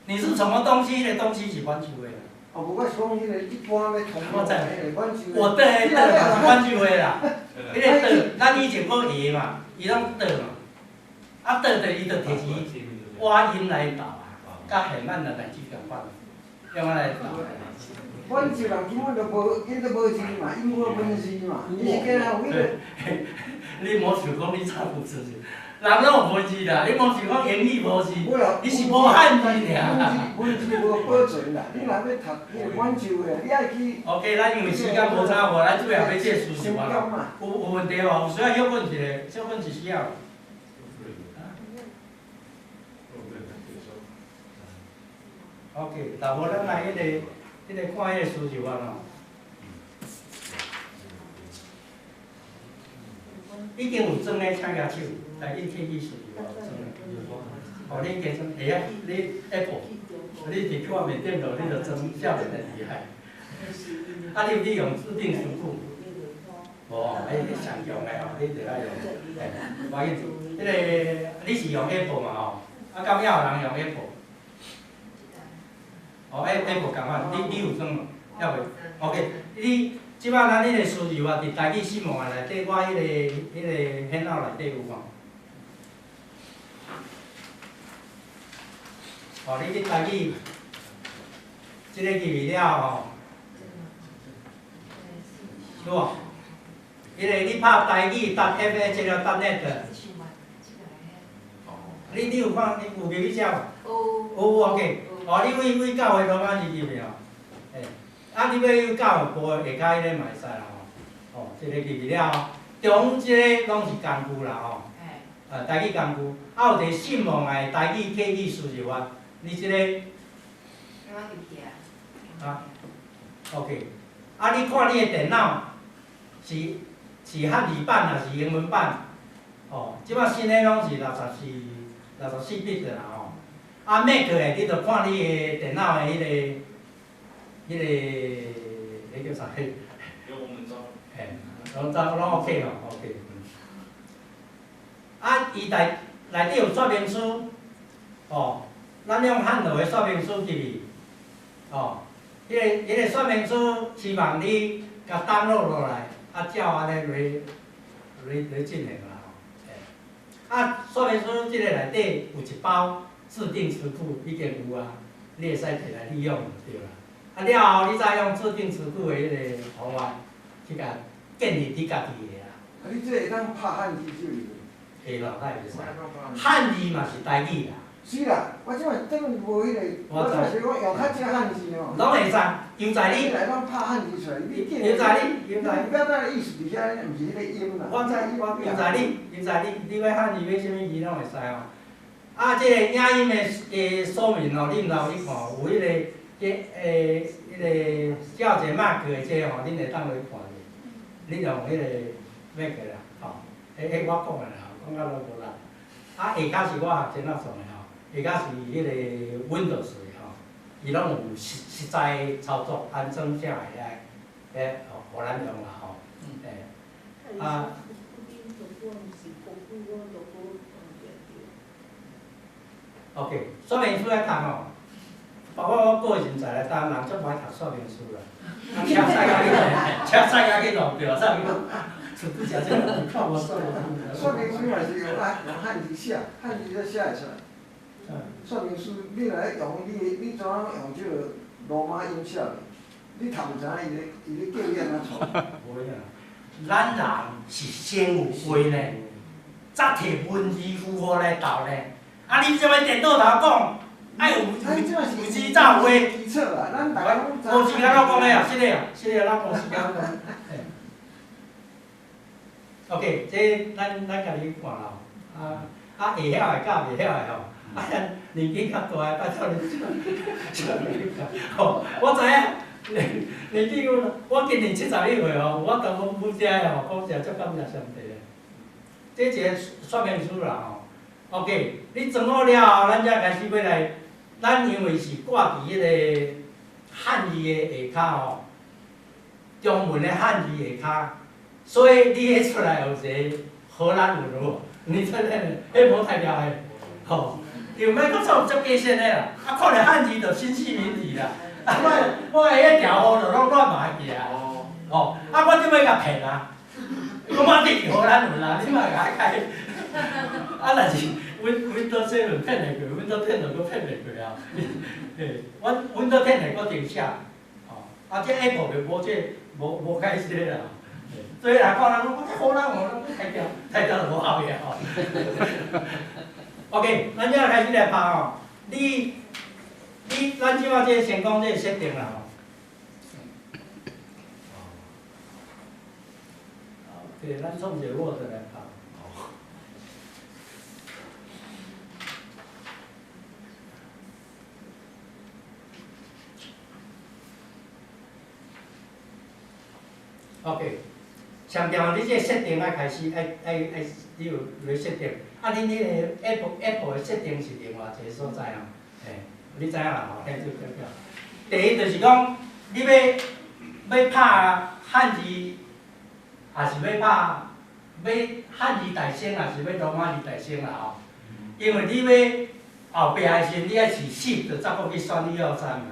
你是什麼東西？彼個東西是滿洲話啦。哦，無，我是講彼個一般欲通我知。滿洲。我對對是滿洲話啦。彼個對，咱以前講下嘛，伊攏對嘛。啊對對，伊就提起倚音來鬥啊，佮現滿的代誌仝款，用來鬥。滿洲人根本就無，𪜶都無字嘛，𪜶無文字嘛，伊是干焦有彼個。你莫想講你插有字，人攏有文字啦，你莫想講英語無字，你是無漢字爾。文字無保存啦，你若欲讀彼個滿洲的，你愛去。 OK，咱因為時間無差無，咱主要欲這個事實嘛。有問題無？有需要休困一下，休困一時仔。OK，若無咱來彼個看彼個需求啊吼。已經有裝咧，請舉手，來去去去需求有裝咧。哦，你加裝會啊？你 Apple，你佇看面顶头，你就裝少年的厲害。啊，你有你用自定詞庫？無，彼上強的吼，你著愛用。嘿，無要緊，彼個你是用 Apple 嘛吼？啊，敢猶有人用 Apple？哦，Apple 仝款，你有裝無？猶未？OK，你這擺咱彼個輸入啊，佇台語新聞內底，我彼個電腦內底有無？哦，你去台語，這個入去了後吼，對無？彼個你拍台語.fh 了.net，你有看？你有入去遮無？有。有 OK。哦，你對教會羅馬字入去哦，嘿，啊，你欲去教育部下跤彼个嘛會使啦吼，哦，這個入去了後，中這个攏是工具啦吼，台語工具，啊有一個新網的台語客語輸入法，你這個，啊，OK，啊你看你的電腦是是漢字版抑是英文版？哦，這擺新的攏是64 bit 的啦吼。啊，Mac 的你著看你的電腦的彼個，彼個叫啥？嘿，攏 OK 吼，OK。啊，伊內底有說明書，哦，咱用漢羅的說明書入去，哦，彼個說明書希望你共 download 落來，啊，照按呢來進行啦吼。啊，說明書這個內底有一包自訂詞庫已經有啊，你會使摕來利用就對啦。啊，了後你再用自訂詞庫的彼個方法去共建立你家己的啦。啊，你這會當拍漢字是毋是？會咯，哪會袂使？漢字嘛是台語啦。是啦，我這擺等於無彼個，我這擺是講用較正漢字吼。攏會使，由在你。你來攏拍漢字出來，你由在你，由在你。表達的意思佇遐，毋是彼個音啦。我知，我由在你，由在你，你欲漢字欲啥物字攏會使吼。啊，這個影音的說明吼，你毋知有去看，有彼個這彼個照一個 Mac 的這吼，恁會當去看者。你用彼個 Mac 啦，吼，彼我講的啦，講甲攏無力。啊，下跤是我學生仔創的吼，下跤是彼個 Windows 的吼，伊攏有實實際操作安裝啥會曉，予咱用啦吼，欸，啊。OK，說明書愛讀吼，包括我個人在來擔人足無愛讀說明書啦，車駛甲去，車駛甲去路著，啥物出拄食這個，看無說明書。說明書嘛是用啊用漢字寫，漢字才寫會出來。說明書你若咧用，你怎樣用這個羅馬音寫？你讀毋知影伊咧叫你按怎錯。無影，咱人是先有話呢，才摕文字符號來鬥呢。啊！你這擺電腦頭講，愛有字才有話。基礎啦，咱逐家攏知。無時間攏講的啊，是的啊，是的，咱無時間講。OK，這咱家己看啦，啊會曉的佮袂曉的吼，啊咱年紀較大的，拜託你少吼，我知影，年紀我今年71歲吼，我當阮母遮的吼，講實足感謝上帝的。這一個說明書啦吼。OK，你裝好了後，咱才開始欲來。咱因為是掛佇彼個漢字的下跤吼，中文的漢字下跤，所以你彼出來有一個荷蘭文有無？你這個彼無太了的，吼，因為欲閣做足假先的啦，啊，看著漢字就心死明體啦，啊，我的彼條號就攏亂碼去啊，吼，啊，我這欲共騙啊，我嘛佇荷蘭文啊，你嘛共我改。啊，若是 Windows 7騙會過，Windows 10就閣騙袂過啊。嘿，阮 Windows 10會閣重寫，吼，啊，這 Apple 就無這無解釋啦。所以來看人講，這荷蘭文攏太屌，太屌就無效的吼。OK，咱這開始來拍吼，咱這擺這先講這設定啦吼。對，咱創一個 Word 來拍。OK，上重要，你這個設定愛開始，愛，你有來設定。啊，恁彼個 Apple 的設定是另外一個所在哦。嘿，你知影啦吼？嘿，對對對。第一就是講，你欲拍漢字，抑是欲拍欲漢字大先，抑是欲羅馬字大先啦吼。因為你欲後壁的時陣，你愛是 Shift 才閣去選一二三嘛，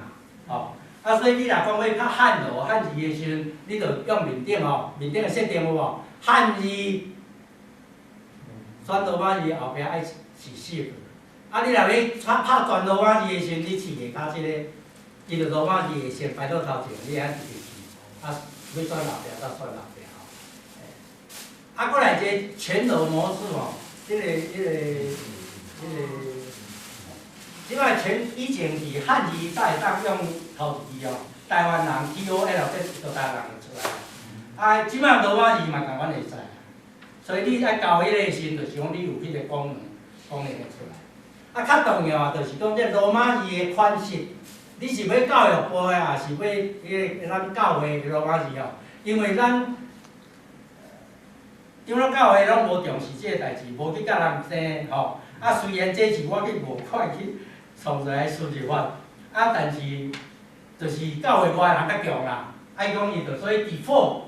吼。啊，所以你若講欲拍漢羅漢字的時陣，你就用面頂吼，面頂的設定有無？漢字選羅馬字後壁愛是 Shift。啊，你若欲拍全羅馬字的時陣，你試下跤這個，伊就羅馬字會先排到頭前，你愛直直試，啊，欲選後壁才選後壁吼。啊，閣來一個全羅模式吼，這個，這擺全以前是漢字才會當用頭一字哦，台灣人 T O L 這就台灣人會出來。啊，這擺羅馬字嘛仝款會使，所以你愛校彼個時陣，就是講你有彼個功能會出來。啊，較重要的就是講這羅馬字的款式，你是欲教育部的，抑是欲彼個咱教會的羅馬字哦？因為咱长老教会拢无重视这个代志，无去佮人争吼。啊，虽然这是我去募款去创出来输入法，啊，但是就是教会外的人较强啦。爱讲伊就所以 default，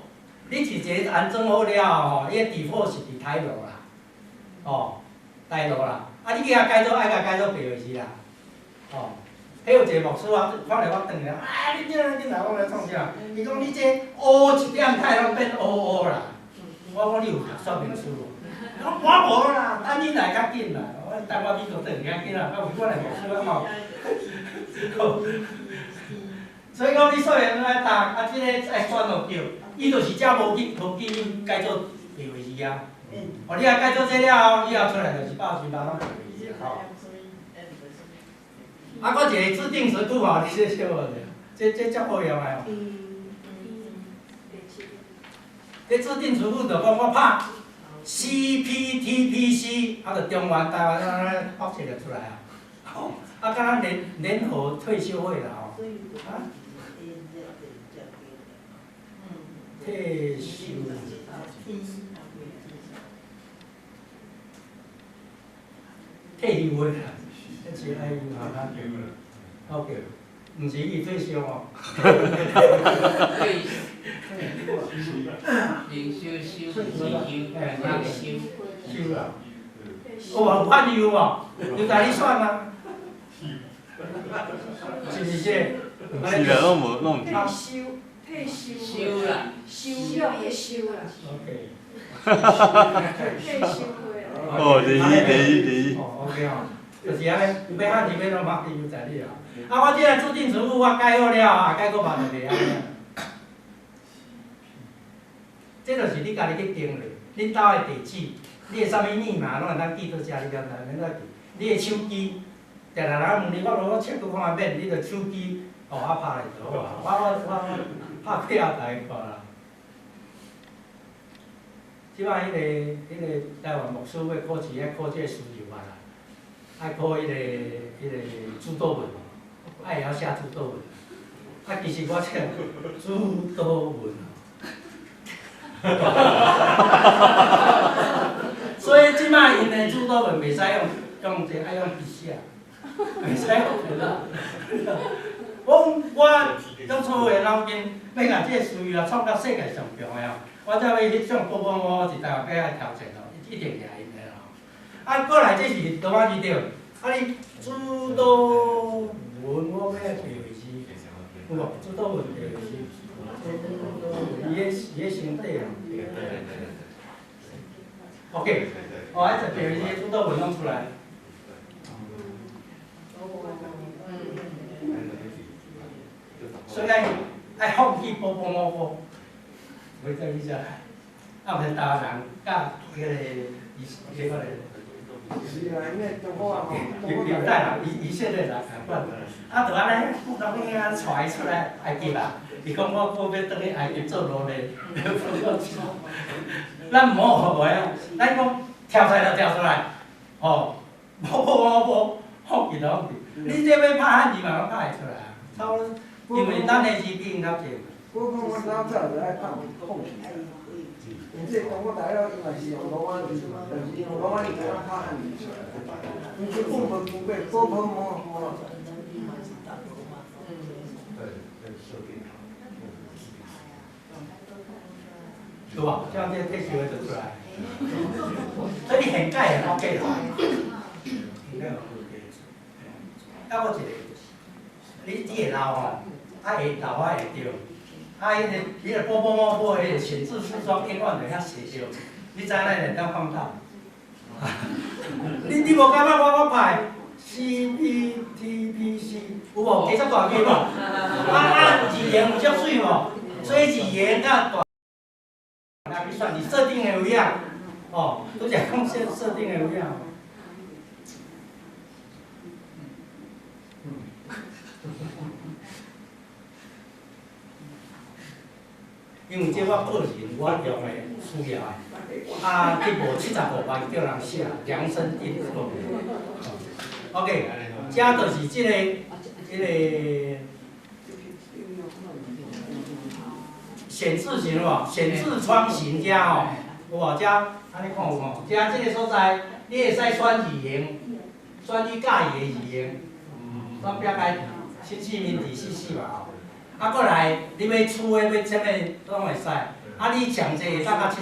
你一个安装好了后吼，伊的 default 是伫台罗啦，吼，台罗啦。啊，你去遐改做爱共改做白话字啦，吼。彼有一个牧师啊，看著我转来，啊，你这你来我来创啥？伊讲你这乌一点太拢变乌乌啦。我讲你有读说明书无？伊讲我无啦，等你来较紧啦。我等我美国转较紧啦，啊有我来牧师啊吼。所以讲你说明爱读，啊，这个爱选落对，伊就是遮无去无去改做白话字啊。哦，你若改做这了后，以后出来就是88拢白话字吼。啊，阁一个自定词库吼，你这小学者，这足好用的哦。这自定词库就讲我拍 C P T P C，啊，就中原台湾安呢爆一个出来啊。吼，啊，敢若联合退休会啦吼。啊？退休。退休会啦。这是爱用啊，OK，毋是伊退休哦。退休，灵修修是修，退休。修啊。有无有汉语有无？就带你选啊。是毋是这个？是啦，拢无拢毋是。退休，退休。修啦。修养的修啦。 OK。退休会。哦，第一，第一，第一。哦，OK 哦。就是按呢，有欲汉字欲怎拍，由在你啊。啊，我这个自定词库我改好了后，改阁嘛就袂按呢。这就是你家己去定咧，恁兜的地址，你的啥物密码拢会当记佗遮，你敢知？免怎记？你的手机，定定人问你，我无我切阁看免，你就手机哦啊拍咧就好啊。我拍过后台看啦。这摆彼个台湾牧师欲考试，爱考这个输入法啦。爱考彼个主导文，爱会晓写主导文。啊，其实我这主导文，所以这摆𪜶的主导文袂使用这，爱用笔写，袂使用电脑。我讲我用错误的脑筋，欲共这个词语啊创到世界上强的哦，我才欲翕相报报我一台湾欲爱挑战哦，一定赢𪜶的哦。啊，过来这是罗马字对，啊你主导文我欲白话字，有无？主导文白话字，主导文伊个身体啊。OK，哦，啊，这白话字主导文拢出来。所以爱放弃波波摸波，袂在你遮，啊，毋是台湾人佮彼个伊这个。是啊，因为中国啊吼，犹太人，以色列人共款，啊，就按呢，不当遐带伊出来埃及啊，伊讲我欲转去埃及做奴隶，咱毋好学袂啊，咱讲跳出来就跳出来，吼，无无无，放弃就放弃，你这欲拍汉字嘛，拢拍会出来啊，差不多，因为咱的字比𪜶较济。我讲我老早就爱拍放弃。因这中国大陆伊嘛是用罗马字，但是用罗马字会当拍汉字出来。伊根本无经过波波摸摸。对无？这样这退休的就出来。所以你现改会 OK 啦。现改 OK。啊，我一个，你会老吼，啊会老啊会对。啊，彼个波波摸波，彼个显著视窗永远就遐写着，你知影咱会当放大？你无感觉我拍 C P T P C 有无？加遮大字无？啊字形有足媠无？所以字形佮大，来去选，你设定的位啊，哦，拄才讲设定的位啊。因为这我个人我用的需要的，啊，去无75万叫人写量身定做。OK，这就是这个显示型无？显示窗型遮吼，有無？遮按呢看有無？遮這个所在，你會使選字型，選你佮意的字型，選表解新市民第四四嘛吼。啊，閣來，你欲粗的欲啥物攏會使。啊，你上濟會當到72。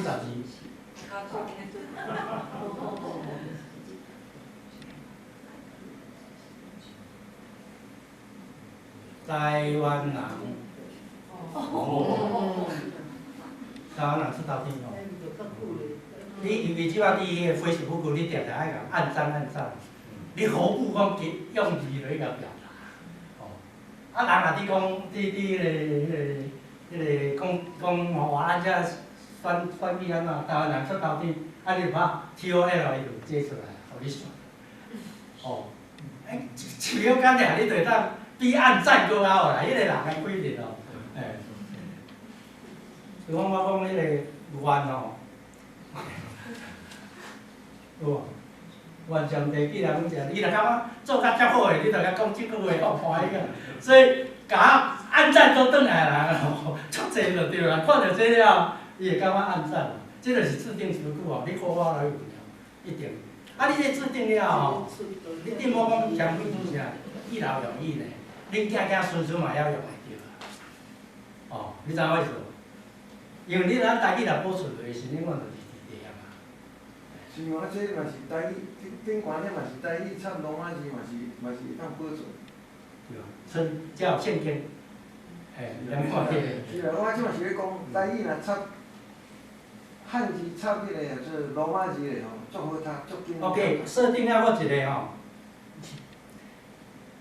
台灣人，台灣人出頭天吼。你因為這擺佇彼個 Facebook，你定定愛共按讚按讚，你何故講用字來共表達？吼，啊人若佇講，佇彼個講講吼，咱遮選選舉按怎，台灣人出頭天，啊你就拍 TOL 伊就這出來，予你選。吼，欸，一秒間爾，你就會當比按讚閣較好啦，彼個人的規定哦，欸。就講我講彼個願吼，有無？願上帝既然講這，伊若感覺做甲遮好的，你著共講這句話，吼歡喜啊。所以，共按讚都轉來的人吼，足濟就對啦。看著這了，伊會感覺按讚，這就是自訂詞句吼，你好好來用，一定。啊，你這自訂了吼，你頂無講嫌幾拄啥，一勞永逸呢？恁囝囝孫孫嘛會曉用會著啊。哦，你知影我意思無？因為你咱台語若保存落去時，你看就是佇地啊嘛。是哦，啊，這嘛是台語，頂懸這嘛是台語插羅馬字嘛是嘛是會當保存。對，剩才有聖經，嘿，咱看這個。是啊，我這嘛是咧講台語若插漢字插彼個就是羅馬字的吼，足好讀，足緊。 OK，設定了閣一个吼，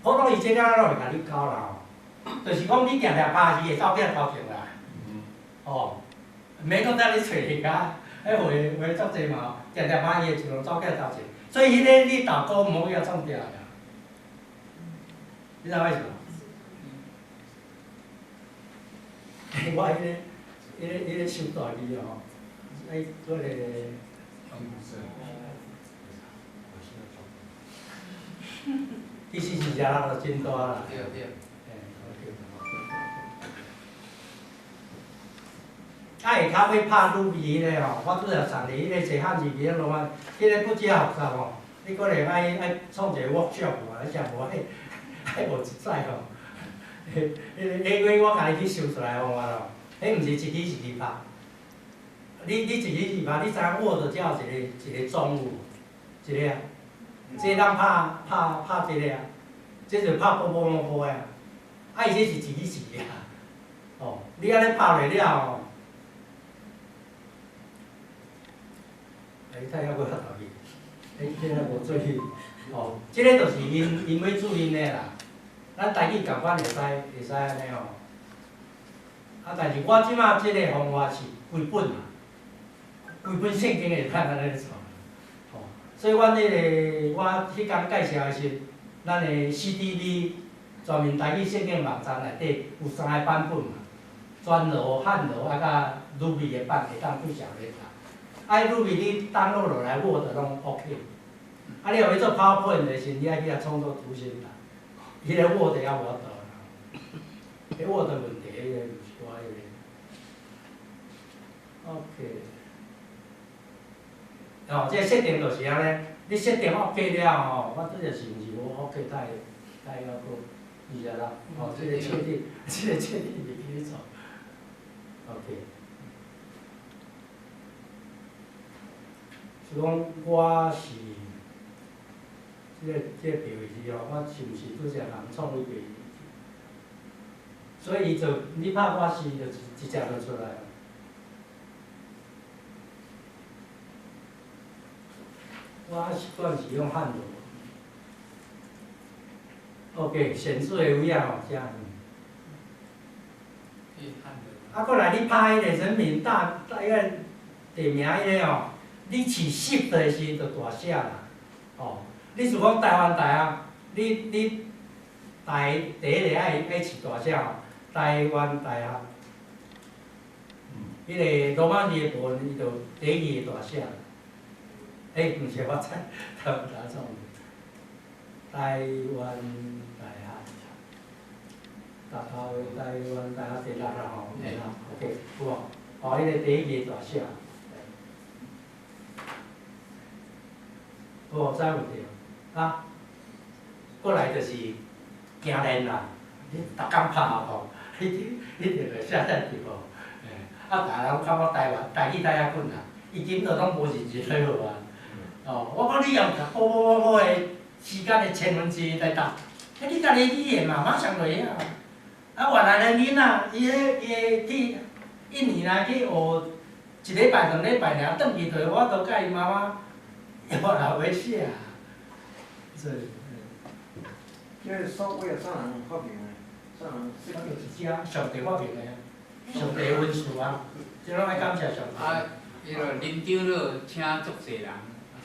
普通伊這了攏會共你教啦吼，就是講你定定拍字會走變頭前來，哦。免閣等你揣遐，彼話話足濟嘛吼，定定拍伊會自動走起頭前，所以彼个你豆鼓毋好去共創掉啊。你知影我意思無？我彼个收大字吼，愛做个。其實是遮就真大啦。對對。啊，下跤欲拍女字彼个吼，我拄才送你彼个坐漢字字羅馬，彼个不只複雜吼，你可能愛愛創一個 workshop 啊，你誠無愛愛學一擺吼。彼彼個我家己去想出來的方法咯，彼毋是一支一支拍，你一支一支拍，你知影 Word 才有一個一個總有，一個啊，這當拍拍拍這個啊，這就拍波波波的啊，啊伊這是一支一支啊，哦，你按呢拍落了吼。哎，太猶閣較特別，欸，這个無注意，哦，這个就是𪜶𪜶欲注𪜶的啦。咱台語仝款會使會使按呢吼。啊，但是我這馬這个方法是規本啦，規本聖經會當按呢做，吼。所以阮彼个我彼工介紹的是，咱的 CDB 全民台語聖經網站內底有三个版本嘛，全羅、漢羅啊，佮魯米的版會當對照咧讀。啊，彼魯米你 download 落來 Word 攏 OK。啊，你若欲做 PowerPoint 的時陣，你愛去遐創作圖形啦。彼个 Word 猶無法度啦。彼 Word 問題，彼个毋是我彼个。OK。哦，這个設定就是按呢，你設定 OK 了吼，我拄才是毋是無 OK 太太猶閣是啊啦，哦，這个確定，這个確定袂記咧做。OK。是講我是，這個標字吼，我是毋是拄才人創伊標字？所以伊就你拍我是就直接就出來。我習慣是用漢羅。OK，顯示的位仔吼，遮。啊，閣來你拍彼個人民大大彼個地名彼個吼，你飼 Shift 的時就大寫啦，吼。你是講台灣大學，你台第一个愛愛飼大寫吼，台灣大學。彼个羅馬字的部分，伊就第一字會大寫。欸，毋是我猜，台灣大學。台灣大學，大頭的台灣大學第六啦吼，第六，OK，有無？哦，彼个第一字大寫。无啥问题。啊，过来就是行练啦，你逐工拍吼，你一定会写得入无？啊，逐人感觉台湾台语台遐困难，伊根本拢无认真咧学啊。哦，我讲你用读补的时间的千分之一来读，欸，你家己语言嘛，马上就会晓。啊，原来的囡仔，伊彼伊去一年来去学一礼拜、两礼拜尔，转去就我都佮伊妈妈越来越写。所以，这个 software 啥人发明的？啥人设计？就是这上帝发明的，上帝恩赐啊，这拢爱感谢上帝。啊，彼个林长老请足济人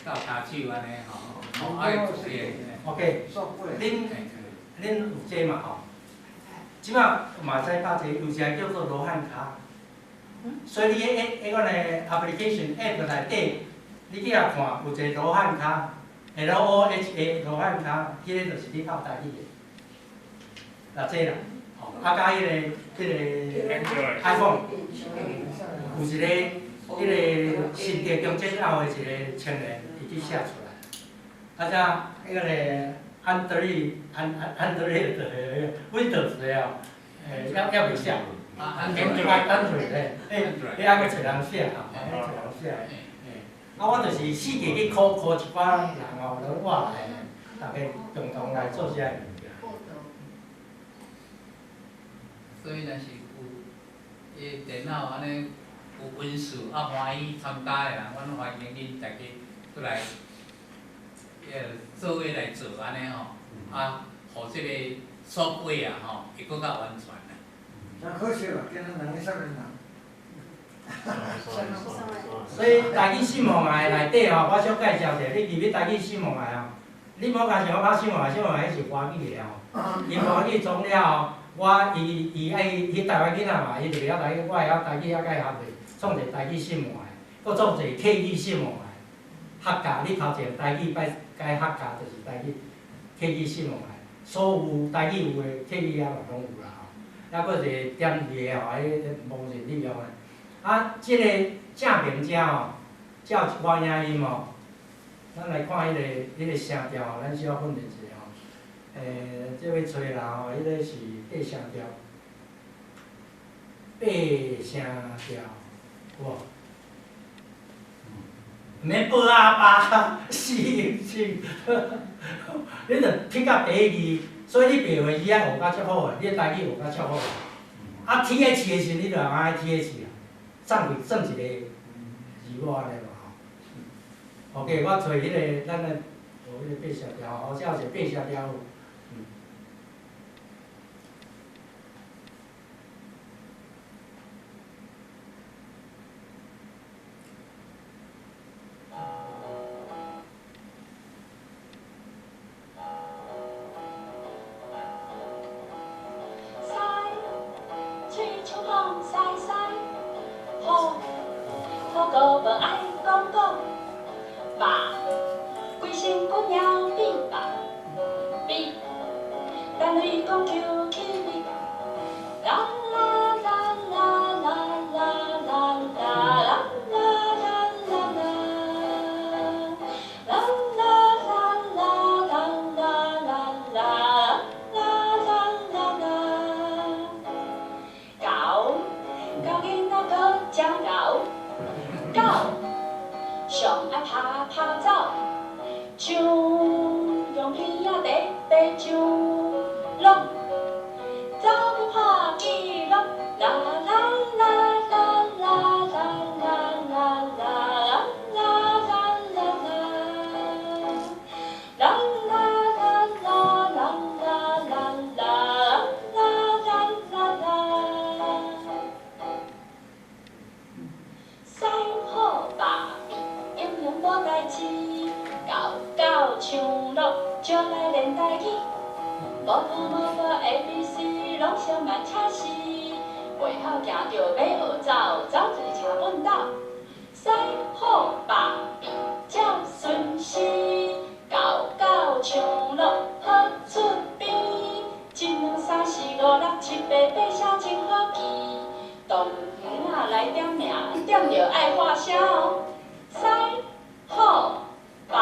斗跤手按呢吼，吼爱做个。 OK，恁有这嘛吼？这摆嘛使拍一个，有一个叫做罗汉跤。所以你彼款的 application app 内底，你去遐看有一个罗汉跤，L O H A 罗汉跤，彼个就是你拍台语的。若这啦，吼，啊佮彼个 iPhone，有一个彼个新竹中正后的一个青年，伊去写出来。啊，遮彼个安德烈安安安德烈的 Windows 的哦，犹未写。啊，安卓安卓咧，彼犹阁找人写吼，犹阁找人写。啊，我就是四界去考考一寡人吼，拢我来，大家共同来做这个物件。所以若是有伊电脑按呢有文字啊欢喜参加的人，阮欢迎恁大家过来，做伙来做按呢吼，啊，予这个 software 啊吼会阁较完全啦。真可惜啦，今日两个少年人。所以台语四望爱内底吼，我小介绍者，你入去台语四望爱吼，你莫干想讲拍四望爱，四望爱彼是华语的吼。伊华语装了后，我伊伊爱去台湾囡仔嘛，伊就袂晓台语，我会晓台语，犹佮伊学咧，创一个台语四望爱，阁创一个客语四望爱。客家你头前台语摆改客家就是台语客语四望爱，所有台语有的客语也嘛拢有啦吼。犹阁一个点字的吼，彼无认你用的。啊，这个正名遮吼，才有一寡影音吼。咱来看彼个声调吼，咱小训练一下吼。这欲揣人吼，彼个是八声调，八声调，有无？毋免报阿爸，四四，你著pick up 第一字，所以你白话字爱学甲足好个，你台语学甲足好个。啊，T H 的时阵，你就爱 T H 啊，算算一个字母按呢嘛吼。OK，我揣彼个咱个学彼个八声调，吼，这有一个八声调有。来点名，点著爱喊声哦。西、好、白、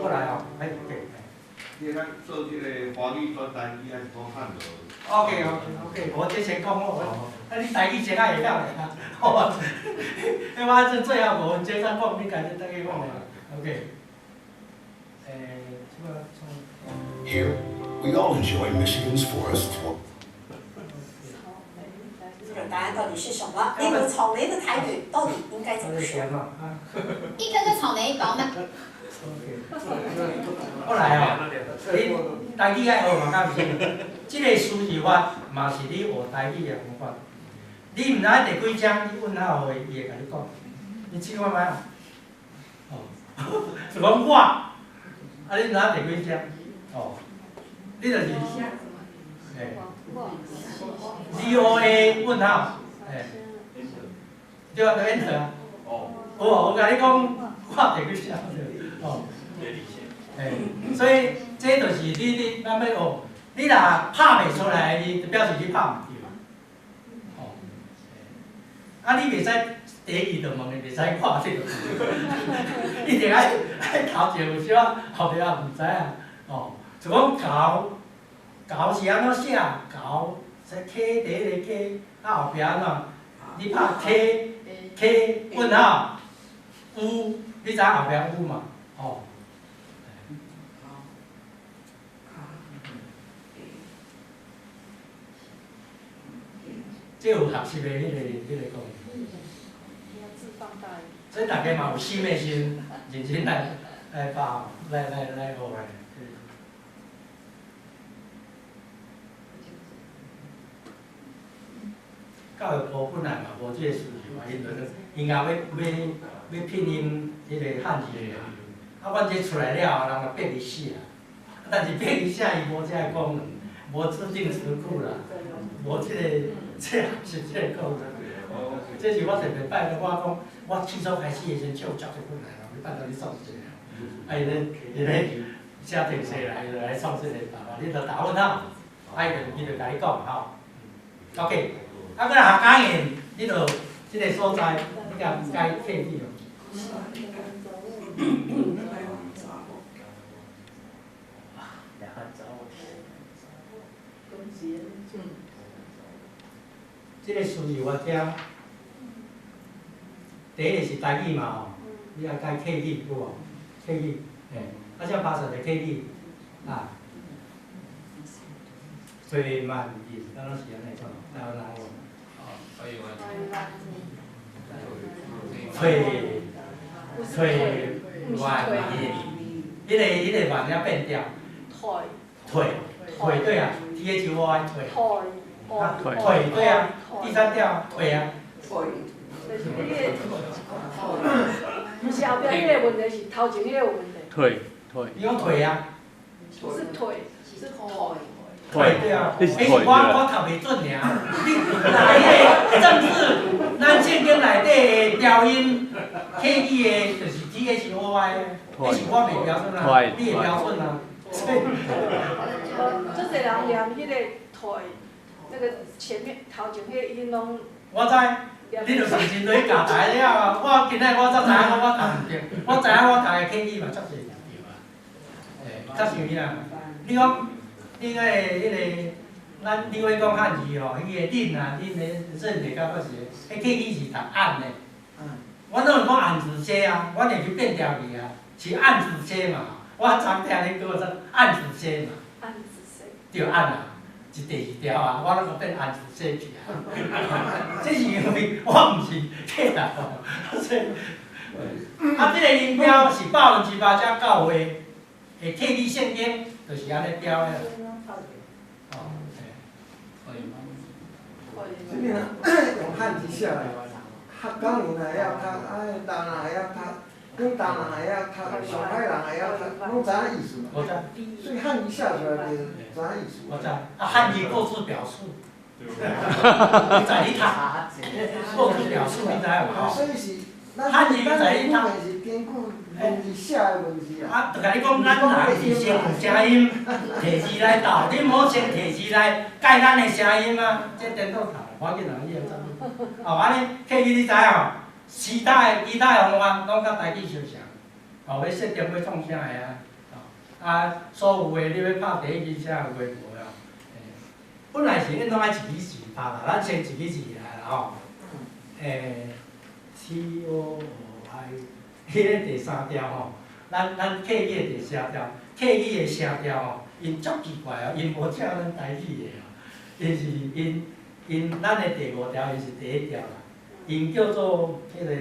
過來哦，哎，對。你咱做這个華語轉台語，還是講漢字？OK，OK，OK，我這先講好。啊，你台語先較會曉咧，好啊。彼我這最後5分鐘再講，你家己等去講咧。OK。這個從。 Here, we all enjoy Michigan's forests. 這個答案到底是什麼？例如草莓的台語到底應該怎麼說？一顆顆草莓飽滿。過來哦，你台語愛學嘛，敢毋是？這个輸入法嘛是你學台語的方法。你毋知第幾章，你問號予伊，伊會共你講。你試看覓啊？哦，就講我，啊你毋知第幾章？哦，你就是，欸，Z O A 問號，欸，對啊，就 enter 啊。哦。有無？我共你講，我第幾章？哦。欸，所以這就是你咱欲學，你若拍袂出來，伊就表示你拍毋著。哦。啊，你袂使第一句就問伊，袂使看這個，一定愛頭前有小可，後壁毋知影。哦，就講猴，猴是按怎寫？猴是 K 第一個 K，啊後壁按怎？你拍 K K 問號 U，你知影後壁 U 嘛？哦。這有學習的彼个功能。所以大家嘛有心的時陣，認真來拍，來學的。教育部本來嘛無這个需求啊，因就因也欲拼音彼个漢字的啊，阮這出來了後，人就變去寫啊。但是變去寫伊無這个功能，無指定詞庫啦，無這个這學習這个功能。這是我特別拜託我講，我起初開始的時陣笑足濟困難哦，你拜託你創一个，啊伊咧寫程式來，伊就來創這個辦法，你就打問號，啊伊就共你講吼。OK，啊，閣來客家言，你就這个所在，你共改客語哦。這个輸入法遮，第一个是台語嘛吼，你愛改客語有無？客語，嘿，啊，這拍出來客語，啊，最慢音，敢若是按呢講，台灣人無？哦，可以。吹吹慢音，彼个慢才變調。腿腿對啊，T H O I 腿。啊，腿對啊，第三調腿啊。腿，就是彼个，毋是後壁彼個問題，是頭前彼個有問題。腿腿。你講腿啊？不是腿，是腿。腿對啊，欸，是我讀袂準爾。你若彼个政治，咱聖經內底的調音，客語的就是 T H O I，彼是我袂標準啊，你會標準啊。所以。足濟人念彼个腿，那個前面頭前彼個音攏。我知，你就是認真去教台了啊！我今仔我才知影講我讀毋對，我知影我讀的客語嘛足濟毋對啊。欸，較像啥？你講，你彼个，咱你話講漢字吼，彼个恁啊，恁的認的感覺是，彼客語是讀按的。阮攏會講按字寫啊，阮會去變調去啊，是按字寫嘛。我昨聽恁講說按字寫嘛。按字寫。對按啊。是第二條啊，我攏變按字寫去啊。這是因為我毋是客人，所以啊，這个音標是8%才教會的客語聖經，就是按呢標的。哦，這邊啊，用漢字寫來，客家人也曉讀，啊，台南也曉讀，廣東人也曉讀，上海人也曉讀，攏知影意思嘛。我知。所以漢字寫出來就知影意思。我知，啊，漢字各自表述。你在你讀，各自表述，你知影無？所以是，咱咱的語言是根據文字寫的文字啊。啊，就共你講，咱人是先有聲音，提字來鬥，你毋好先提字來改咱的聲音啊！這顛倒頭，無要緊啦，你會知。哦，按呢，客語你知吼？其他的方法攏佮台語相像。哦，欲設定欲創啥个啊？啊，所有的你欲拍第一支声有话无哦？本来是应当爱一支字拍啦，咱先一支字来啦吼。T O I，彼个第三调吼，咱客语的第三调，客语的声调吼，𪜶足奇怪哦，𪜶无照咱台语的哦，𪜶是𪜶𪜶咱的第五调，𪜶是第一调啦，𪜶叫做彼个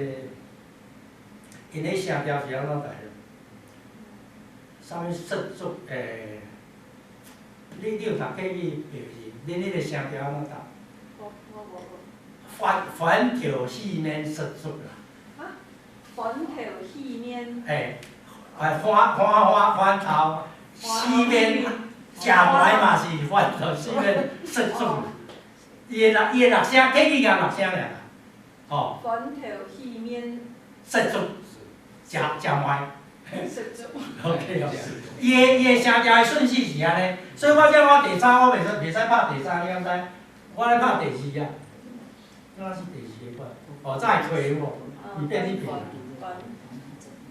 ，𪜶的声调是按怎来？啥物说作你有读客语就是，恁彼个声调按怎读？我我无。反反调四面说作啦。啊？反调四面。嘿，啊反反反反头四面，食糜嘛是反头四面说作。伊的六声，客语共六声尔啦，吼。反头四面。说作，食食糜。说作。 OK 哦，伊的声调的顺序是按呢，所以我这我第三我袂使拍第三，你敢知？我咧拍第二啊，哪是第二个款？哦，才会开有无？伊变去变。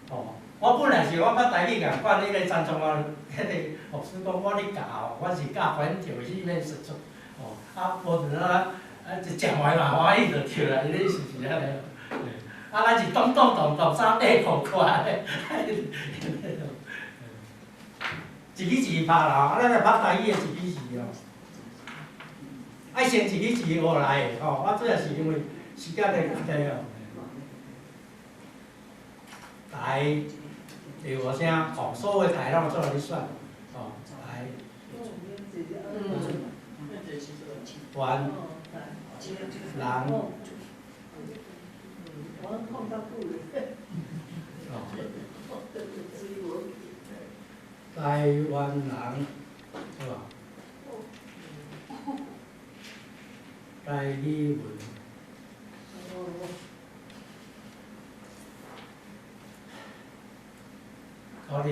哦，我本来是我捌台语共款，彼个张忠啊，彼个牧师讲我咧教吼，我是教反调四面说作，哦，啊，无就啊，啊，一食糜嘛欢喜就对啦，伊个意思是按呢。啊，咱是咚咚咚咚三短裤裤咧，一支字拍啦，啊，咱来拍台语的一支字哦。爱先一支字学来的吼，我主要是因为时间的关系哦。台第五声，吼，所有的台拢做来选，吼，台。湾人。台湾人，对吧？台语文。可能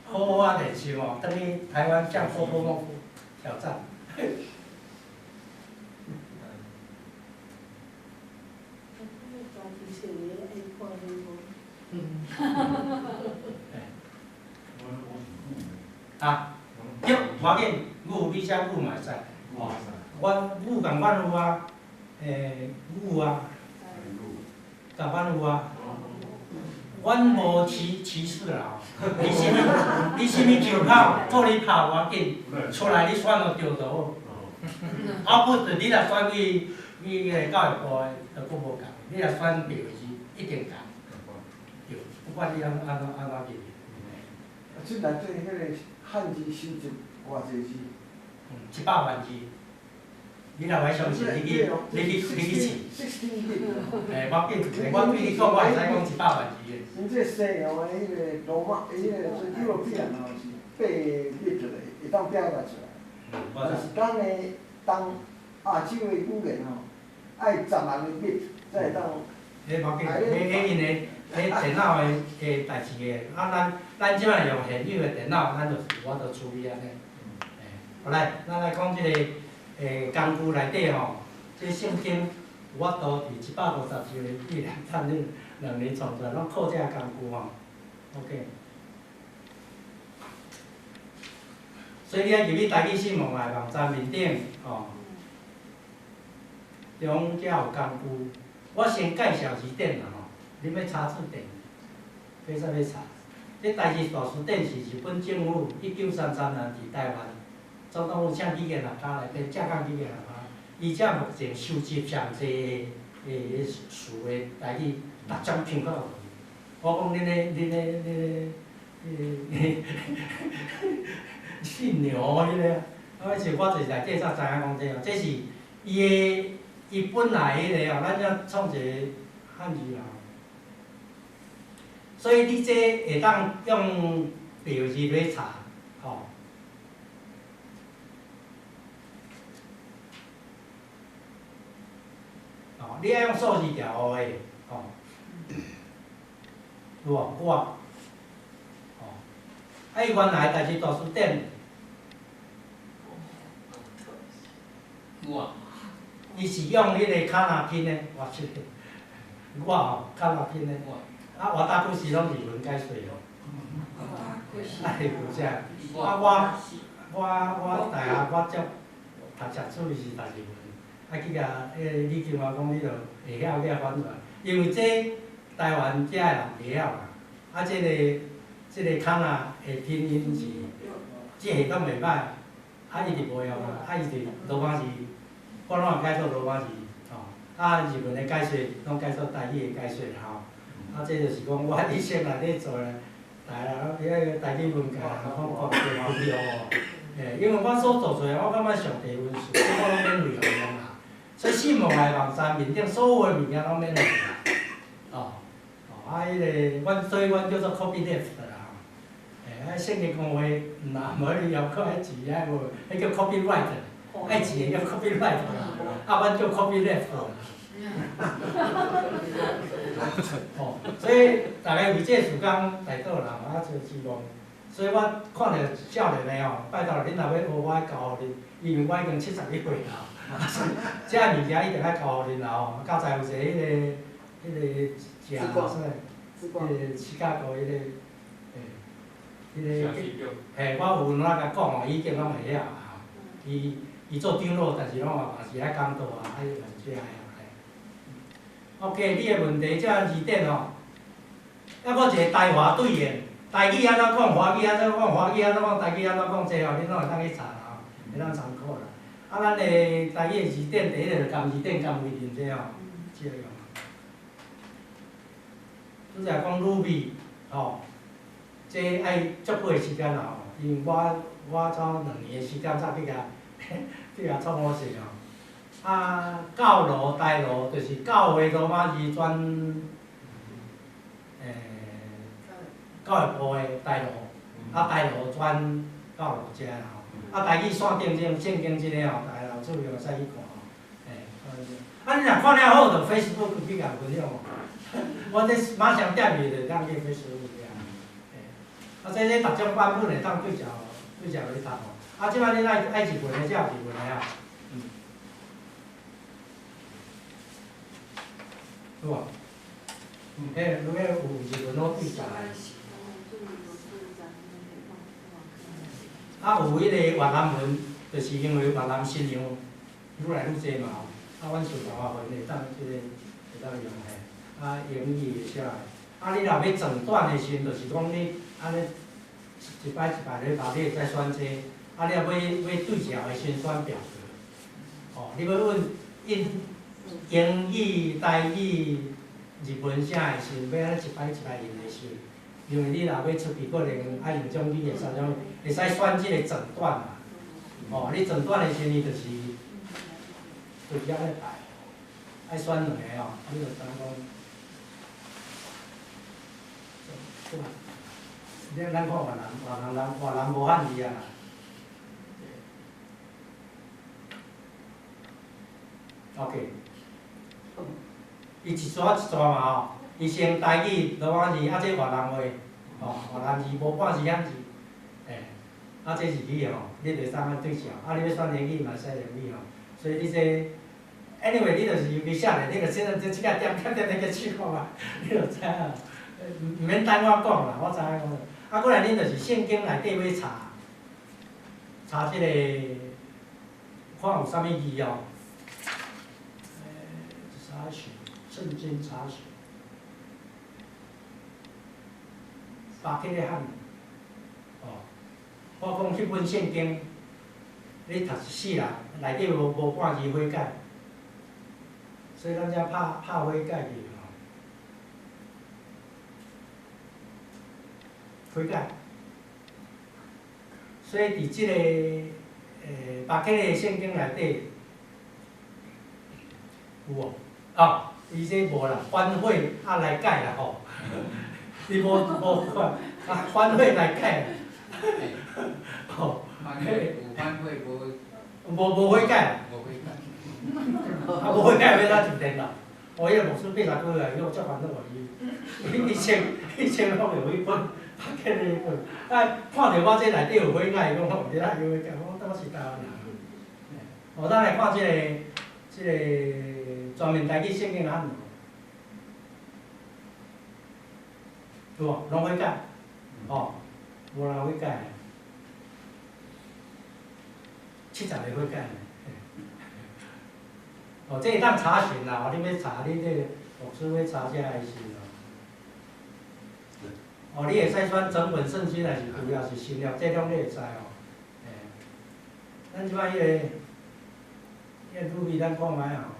好好啊练习哦，等于台湾向波波莫夫挑战。啊，对，无要紧，语你写语嘛会使。哦，我语仝款有啊，语啊，仝款有啊。阮无歧视啦吼，你啥物球口，做你拍无要紧，出来你选就对就好。啊，不，你若选去彼个教育部的，就阁无仝。你若选对是一定仝。对，不管你按怎入去。啊，这内底彼个汉字收集偌济字？100万字。你若欲相信，你去试。无要紧，我对你讲，我会使讲100万字的。𪜶这西洋的彼个罗马，彼个 European 吼是8 bit 的，会当表达出来。但是咱的东亚洲的语言吼，爱10万个 bit 才会当。彼无要紧，彼𪜶的彼电脑的代志的，啊，咱这摆用现有的电脑，咱就是有法度处理按呢。好来，咱来讲这个工具内底吼，这圣经有法度伫150个语言趁恁2年创出来，拢靠这个工具吼。OK。所以你爱入去台语新闻的网站面顶吼，中才有工具。我先介绍字典啦吼，恁欲查字典，袂使欲查。这台语大辞典是日本政府1933年伫台湾总统府请语言学家来编，正港语言学家，伊才目前收集上济的词的台语，逐种听较有。我讲恁咧信牛彼个，啊，是我就是来介绍知影讲这哦，这是伊的伊本来彼个哦，咱遮创一个汉字啦。所以你这会当用表字来查，吼。哦，你爱用数字调学的，吼。有无？我，吼。啊，伊原来台语大辞典，我，伊是用彼个卡那拼的，我这个，我吼卡那拼的。啊，活大故事拢是文解说哦。啊，有啥？啊，我大学我接读硕士是读日文，啊去共彼个李金华讲，你著会晓去共翻出来，因为这台湾遮的人袂晓啦。啊，这个卡纳的拼音是，这系统袂歹，啊伊就无用啊，啊伊就罗马字，我拢会改做罗马字，吼，啊日文的解说拢改做台语的解说啦吼。啊，这就是讲我一生内底做的，台人彼个台语文界人讲讲真分量哦。嘿，因为我所做出来，我感觉上帝恩赐，我拢免费予用啦。所以信望爱网站面顶所有的物件拢免费啦。哦，哦，啊，彼个，阮所以阮叫做 copyleft 啦吼。嘿，啊，圣经公会毋若无你要求爱钱啊无，彼叫 copyright，爱钱的叫 copyright 啦，啊，阮叫 copyleft 啦。哦，所以逐家为这事工代祷啦，啊，就希望。所以我看著少年的吼，拜托恁若欲学，我爱交予恁，因为我已经71岁啦，这物件一定爱交予恁啦吼。刚才有一个彼个食啥物，彼个芝加哥彼个，嘿，彼个，嘿，我有哪共讲哦，伊已经拢会晓啊。伊做长老，但是拢嘛是爱讲道啊，爱用这个啊。OK，你的问题这字典吼，抑阁一个台华对应。台语按怎讲，华语按怎讲，华语按怎讲，台语按怎讲，这吼恁拢会当去查啦吼，会当参考啦。啊，咱的台语的字典，第一个就含字典含规定这吼，这个用。拄才讲鲁米，吼，这爱足久的时间啦吼，因为我走2年的时间才去共创好势吼。啊，教罗台罗就是教会罗马字转，教育部的台罗，啊台罗转教罗遮啦吼，啊台语线顶这圣经这个吼，逐家有注意会使去看吼，嘿，啊你若看了好，就 Facebook 去共分享哦。我这马上点入就会当去 Facebook 遐，嘿，啊这逐种版本会当对照对照去读吼。啊，这摆恁爱日文的，才有日文的啊，有无？迄如果有日文好对照的。啊，有彼个越南文，就是因为越南新娘愈来愈济嘛吼，啊，阮想办法会当这个会当用嘿，啊，英语会写的，啊，你若欲整段的时阵，就是讲你按呢一摆一摆咧拍，你会使选这，啊，你若欲对照的时阵选表格，哦，你欲问英语、台语、日文啥的时阵，欲按呢一摆一摆印的时阵。因为你若欲出去，可能爱用种语言啥种，会使选这个整段啦。哦，你整段的时阵，伊就是直接咧排，爱选两个吼，你就知影讲，对吧？你咱看越南，越南人越南无汉字啊。OK，伊一逝一逝嘛吼。伊先台语罗马字，啊这越南话，吼越南字无半字汉字，嘿，啊这日语吼，你就使按对照，啊你欲选英语嘛使英语吼，所以你这，anyway 你就是尤其写咧，你就先这个点点点点去试看觅，你就知影，毋免等我讲啦，我知影讲。啊，过来恁就是圣经内底欲查，查这个，看有啥物字哦，查询，圣经查询。巴克咧汉，哦，我讲彼本圣经，你读一世人，内底无半字悔改，所以咱才拍悔改去吼。悔改，所以伫这个巴克咧圣经内底有无？哦，伊这无啦，反悔啊来改啦吼。伊无看，啊反悔来改，吼，有反悔无？无悔改。无悔改。啊，无悔改欲怎上天堂？哦，彼个牧师80几岁，伊足烦恼伊，以前拢会去本，彼本，啊，看著我这内底有悔改，伊讲吼，你哪有悔改？我讲我是台湾人。哦，咱来看这个全面台语圣经汉字。有无？拢悔改，吼，無人悔改。70个悔改。哦，這會當查詢啦，哦，你欲查，你這個牧師欲查這個時哦，哦，你會使選整本聖經，還是舊約，是新約，這攏你會知哦。嘿，咱這擺彼個魯比，咱看覓吼。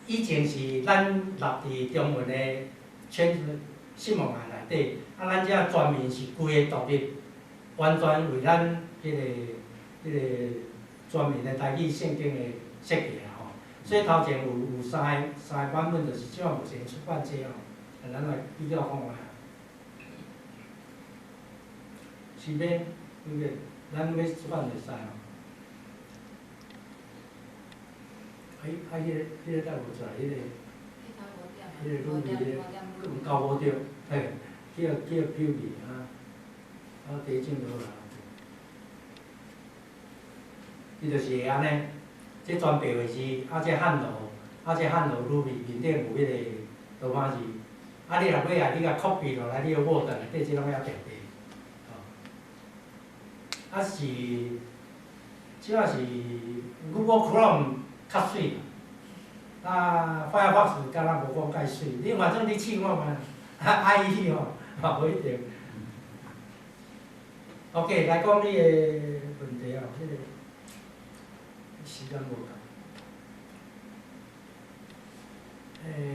以前是咱立佇中文的圈子新聞案內底，啊，咱這全面是規个獨立，完全為咱彼個全面的台語聖經的設計啦吼。所以頭前有三個版本，就是這擺目前出版這吼，咱來比較看覓。是欲彼個，咱欲出版就會使吼。啊，彼個才無出來，彼個魯比的，有夠無著，嘿，去予丟去啊，啊，提醒就好啦。伊就是會按呢，這全白話字，啊，這漢羅，啊，這漢羅魯比面頂有彼個羅馬字，啊，你若欲愛，你共 copy 落來，你個 Word 內底這攏猶定佇，吼。啊是，這擺是 Google Chrome 較媠，啊，Firefox 敢若無講介媠，你反正你試看覓，啊，IE 吼，嘛無一定。OK，來講你的問題哦，彼個時間無夠。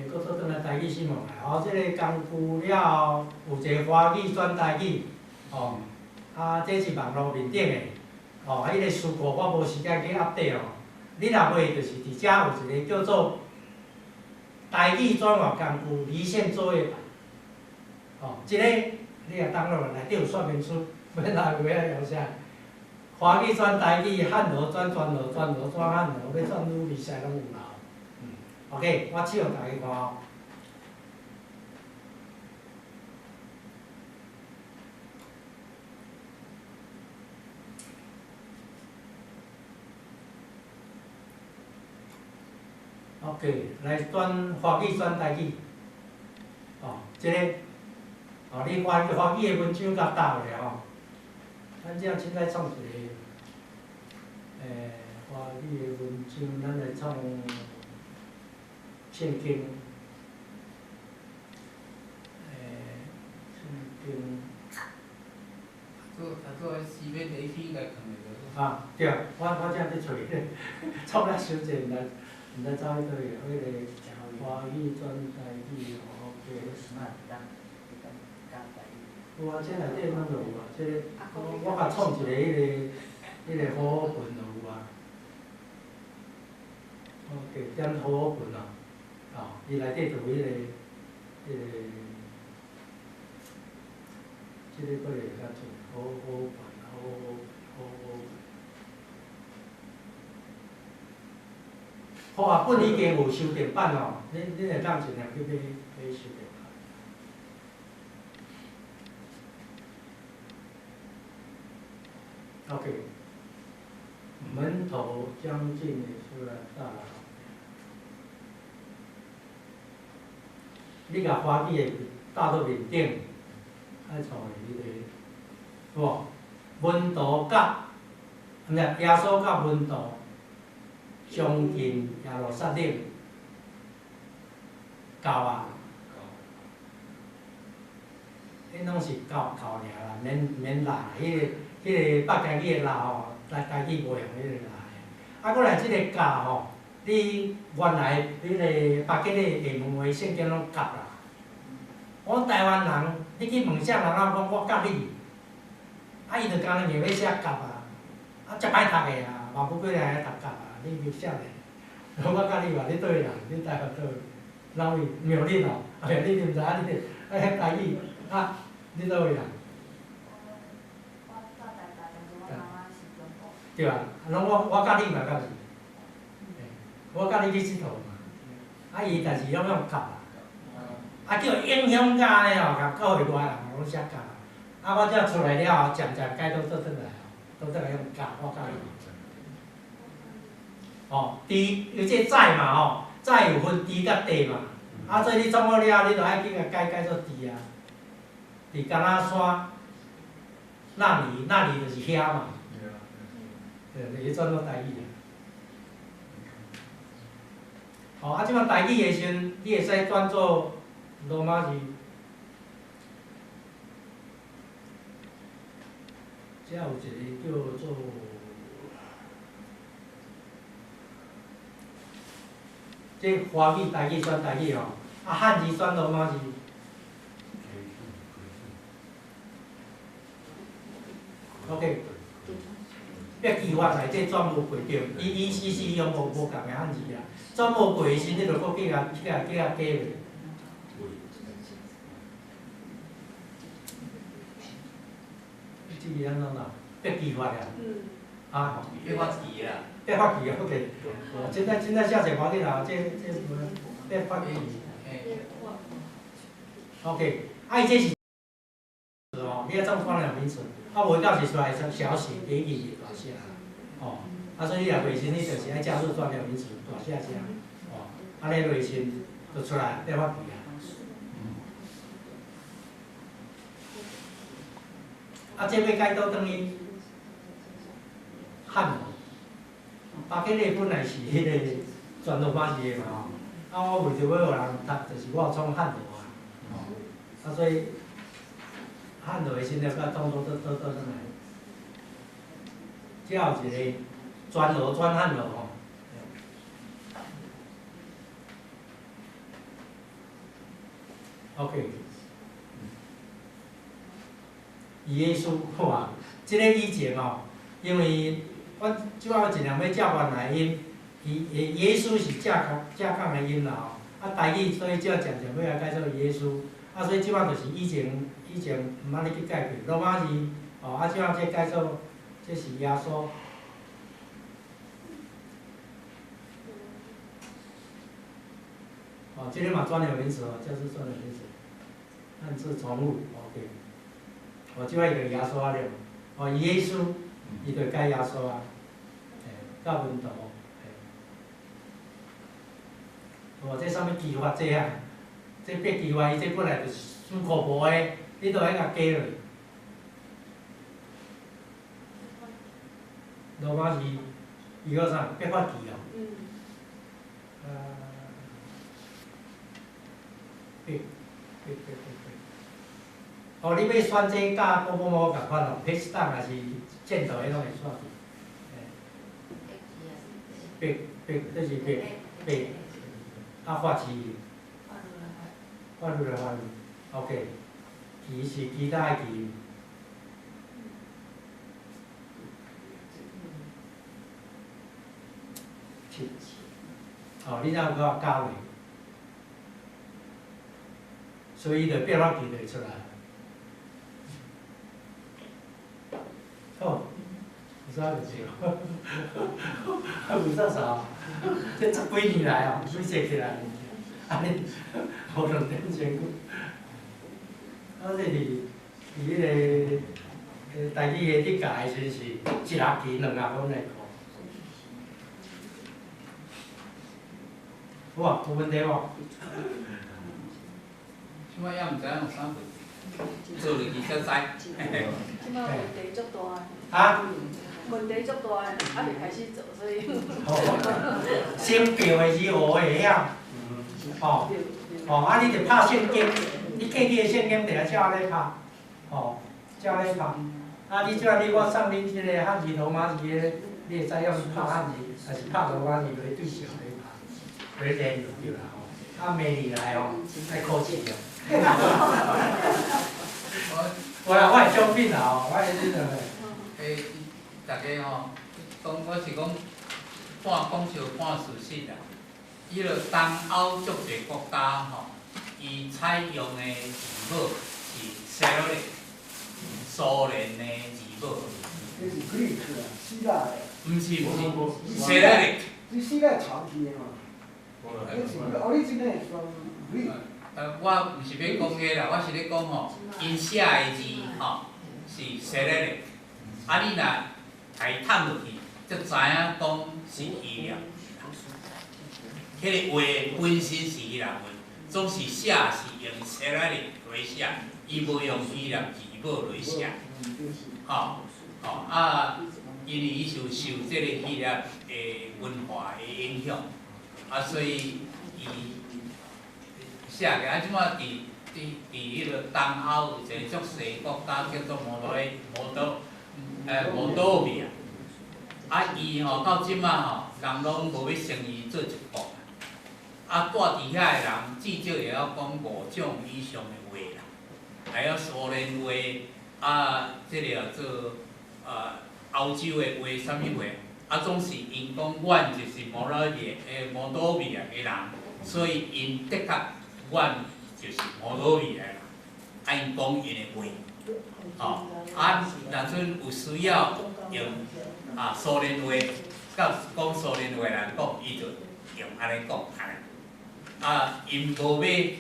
閣做轉來台語新聞來，哦，這個工具了後，有一個華語轉台語，哦，啊，這是網路面頂的，哦，啊，彼個書庫我無時間去 update 哦。你若買，就是佇遮有一個叫做台語轉換工具離線作業版，哦，這個你若 download 內底有說明書，欲來有影用啥？華語轉台語，漢羅轉全羅，全羅轉漢羅，欲轉魯比賽攏有啦。OK，我試予大家看哦。OK，來轉華語轉台語，哦，這個，哦，你華語的文章共搭落吼。咱這凊彩創一個，華語的文章，咱來創聖經，聖經。做四面第一篇來看就啊，對，我這佇揣，創了傷濟，毋知走去佗位，彼個華語轉台語，OK。有啊，這內底攏就有啊，這個我共創一個彼個好好本就有啊。OK，點好好本哦，哦，伊內底就有彼個，這個閣會較濟，好好本，好好好。好啊，本已經有修訂版哦，恁會當盡量去買修訂版。OK，門頭將近的出來大了。你共華語的搭到面頂，愛創的彼個，有無？門徒佮，毋是耶穌佮門徒相近耶路撒冷，到啊！彼攏是到到爾啦，免啦，彼個北京語的啦吼，台語無用彼個啦。啊，閣來這個佮吼，你原來彼個北京的下門話聖經攏佮啦。我台灣人，你去問啥人，人講我佮你，啊，伊就敢若硬欲寫佮啊，啊，遮歹讀的啊，嘛不過來讀佮啊，你寫咧，我佮你話你佗位人？你台灣佗位？哪位？苗栗哦，苗栗你毋知影你啊遐台語啊，你佗位人？對啊，攏我佮你嘛，敢是？我佮你去𨑨迌嘛，啊伊但是攏用佮啊，啊叫影響甲按呢吼，共教會外人攏寫佮啊，我這出來了後，漸漸改倒倒轉來吼，倒轉來用佮，我佮你。哦，豬，有這載嘛吼，載有分豬佮地嘛，啊，所以你创好了后，你就爱去共改改做伫啊，伫敢若山，那里那里就是遐嘛。对，就转做台语啊。吼，啊，这摆台语的时阵，你会使转做罗马字。遮有一个叫做，这华语、台语转台语吼，啊汉字转罗马字。OK，别记法内底转无过对，伊伊伊是用无无共的汉字啊，转无过的时，你就阁去共去共去共加落。这个按怎啦？别记法啊。啊。别发记啊。别发记啊，OK。哦，真正真正写者无要紧啦，这这无别发记。OK，啊，伊这是哦，你爱怎专有名词？啊，无到时出来小写、第一字大写，哦，啊，所以你若袂熟，你就是爱加入专有名词大写遮，哦，按呢落时就出来变发记啊。啊，这欲改倒转去汉文，巴结礼本来是彼个全罗马字的嘛吼，啊，我为著欲予人读，就是我有创汉罗啊，吼，啊，所以汉罗的时阵，甲当作倒倒倒转来，遮有一个全罗转汉罗吼。OK。耶稣哇，这个以前吼，因为阮这摆尽量欲照原来音，伊耶耶稣是正讲正讲的音啦吼，啊台语所以才渐渐欲来改做耶稣，啊所以这摆就是以前以前毋捌咧去改变罗马字，吼啊这摆这改做这是耶稣。哦，这个嘛专有名词哦，这是专有名词，汉字从物，OK。哦，这摆伊就耶稣啊了，哦，耶稣，伊就改耶稣啊，嘿，到门徒，嘿。哦，这啥物记法这啊？这别记法，伊这本来就是书库无的，你都爱共加落。罗马字，伊叫啥？别发记哦。嗯。别别别别。哦，你欲选这佮某某某仝款哦，撇档还是箭头，彼拢会选去。别别，这是别别，啊发字，发律来发律，OK，其是其他的其。七，哦，你若有搁加落，所以伊就变发记就会出来。哦，有啥问题？啊，有啥啥？这十几年来哦，累积起来，按呢无两点钟久。啊，这是伫彼个台语的伫教的时阵是一学期两学分来考。好啊，无问题无？这摆犹毋知影有啥问题，做落去才知。这摆问题足大。啊？问题足大，还未开始做，所以。先叫的是学会晓，吼，吼，啊，你著拍圣经，你过去的圣经就来照按呢拍，吼，照按呢拍。啊，你这摆你我送恁这个汉字罗马字的，你会知影拍汉字，还是拍罗马字落去对照咧拍，落去练就对啦吼。啊，明年来吼，爱考试哦。无啦，我会奖品啦吼，我会恁个。欸，逐家吼，讲我是讲半讲笑半事实啦。伊落东欧足济国家吼，伊采用的字母是西罗连，苏联的字母。这是 Greek 啊，希腊的。毋是毋是，西罗连。这希腊传去的嘛。这是 originate from Greek。我毋是欲讲彼啦，我是咧讲吼，𪜶写的字吼是西罗连。啊，你若共伊探落去，才知影讲是希腊。彼个话本身是希腊话，总是写是用西拉里来写，伊无用希腊字母来写，吼吼啊，因为伊是受这个希腊的文化的影响，啊，所以伊写起啊，这摆伫彼个东欧有一个足细国家叫做摩多摩多摩多维亚，啊，伊吼到这摆吼，人拢无欲承伊做一国。啊，住伫遐的人至少会晓讲五种以上的话啦，会晓苏联话，啊，这个做啊欧洲的话，啥物话，啊，总是𪜶讲阮就是摩洛维摩多维亚的人，所以𪜶的确阮就是摩多维亚的人，啊，𪜶讲𪜶的话，吼，啊，若阵有需要用啊苏联话，佮讲苏联话人讲，伊就用按呢讲按呢。啊，𪜶无欲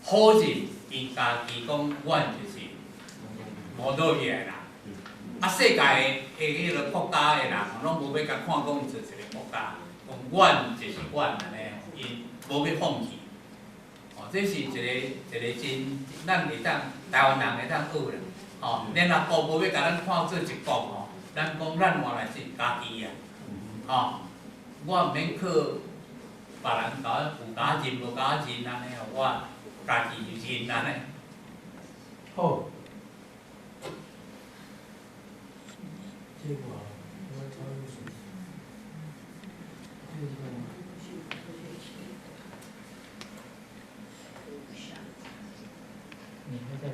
否认，𪜶家己讲，阮就是摩多维亚的人。啊，世界的彼个国家的人，拢无欲共看讲𪜶做一个国家，讲阮就是阮按呢，𪜶无欲放弃。哦，这是一个一个真，咱会当台湾人会当学啦。吼，联合国无欲共咱看做一国吼，咱讲咱原来是家己啊。吼，我毋免靠别人共我有共我认无共我认按呢，我家己就认按呢。好。这个我这个。你还在。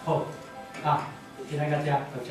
好，啊，今仔到遮，多谢。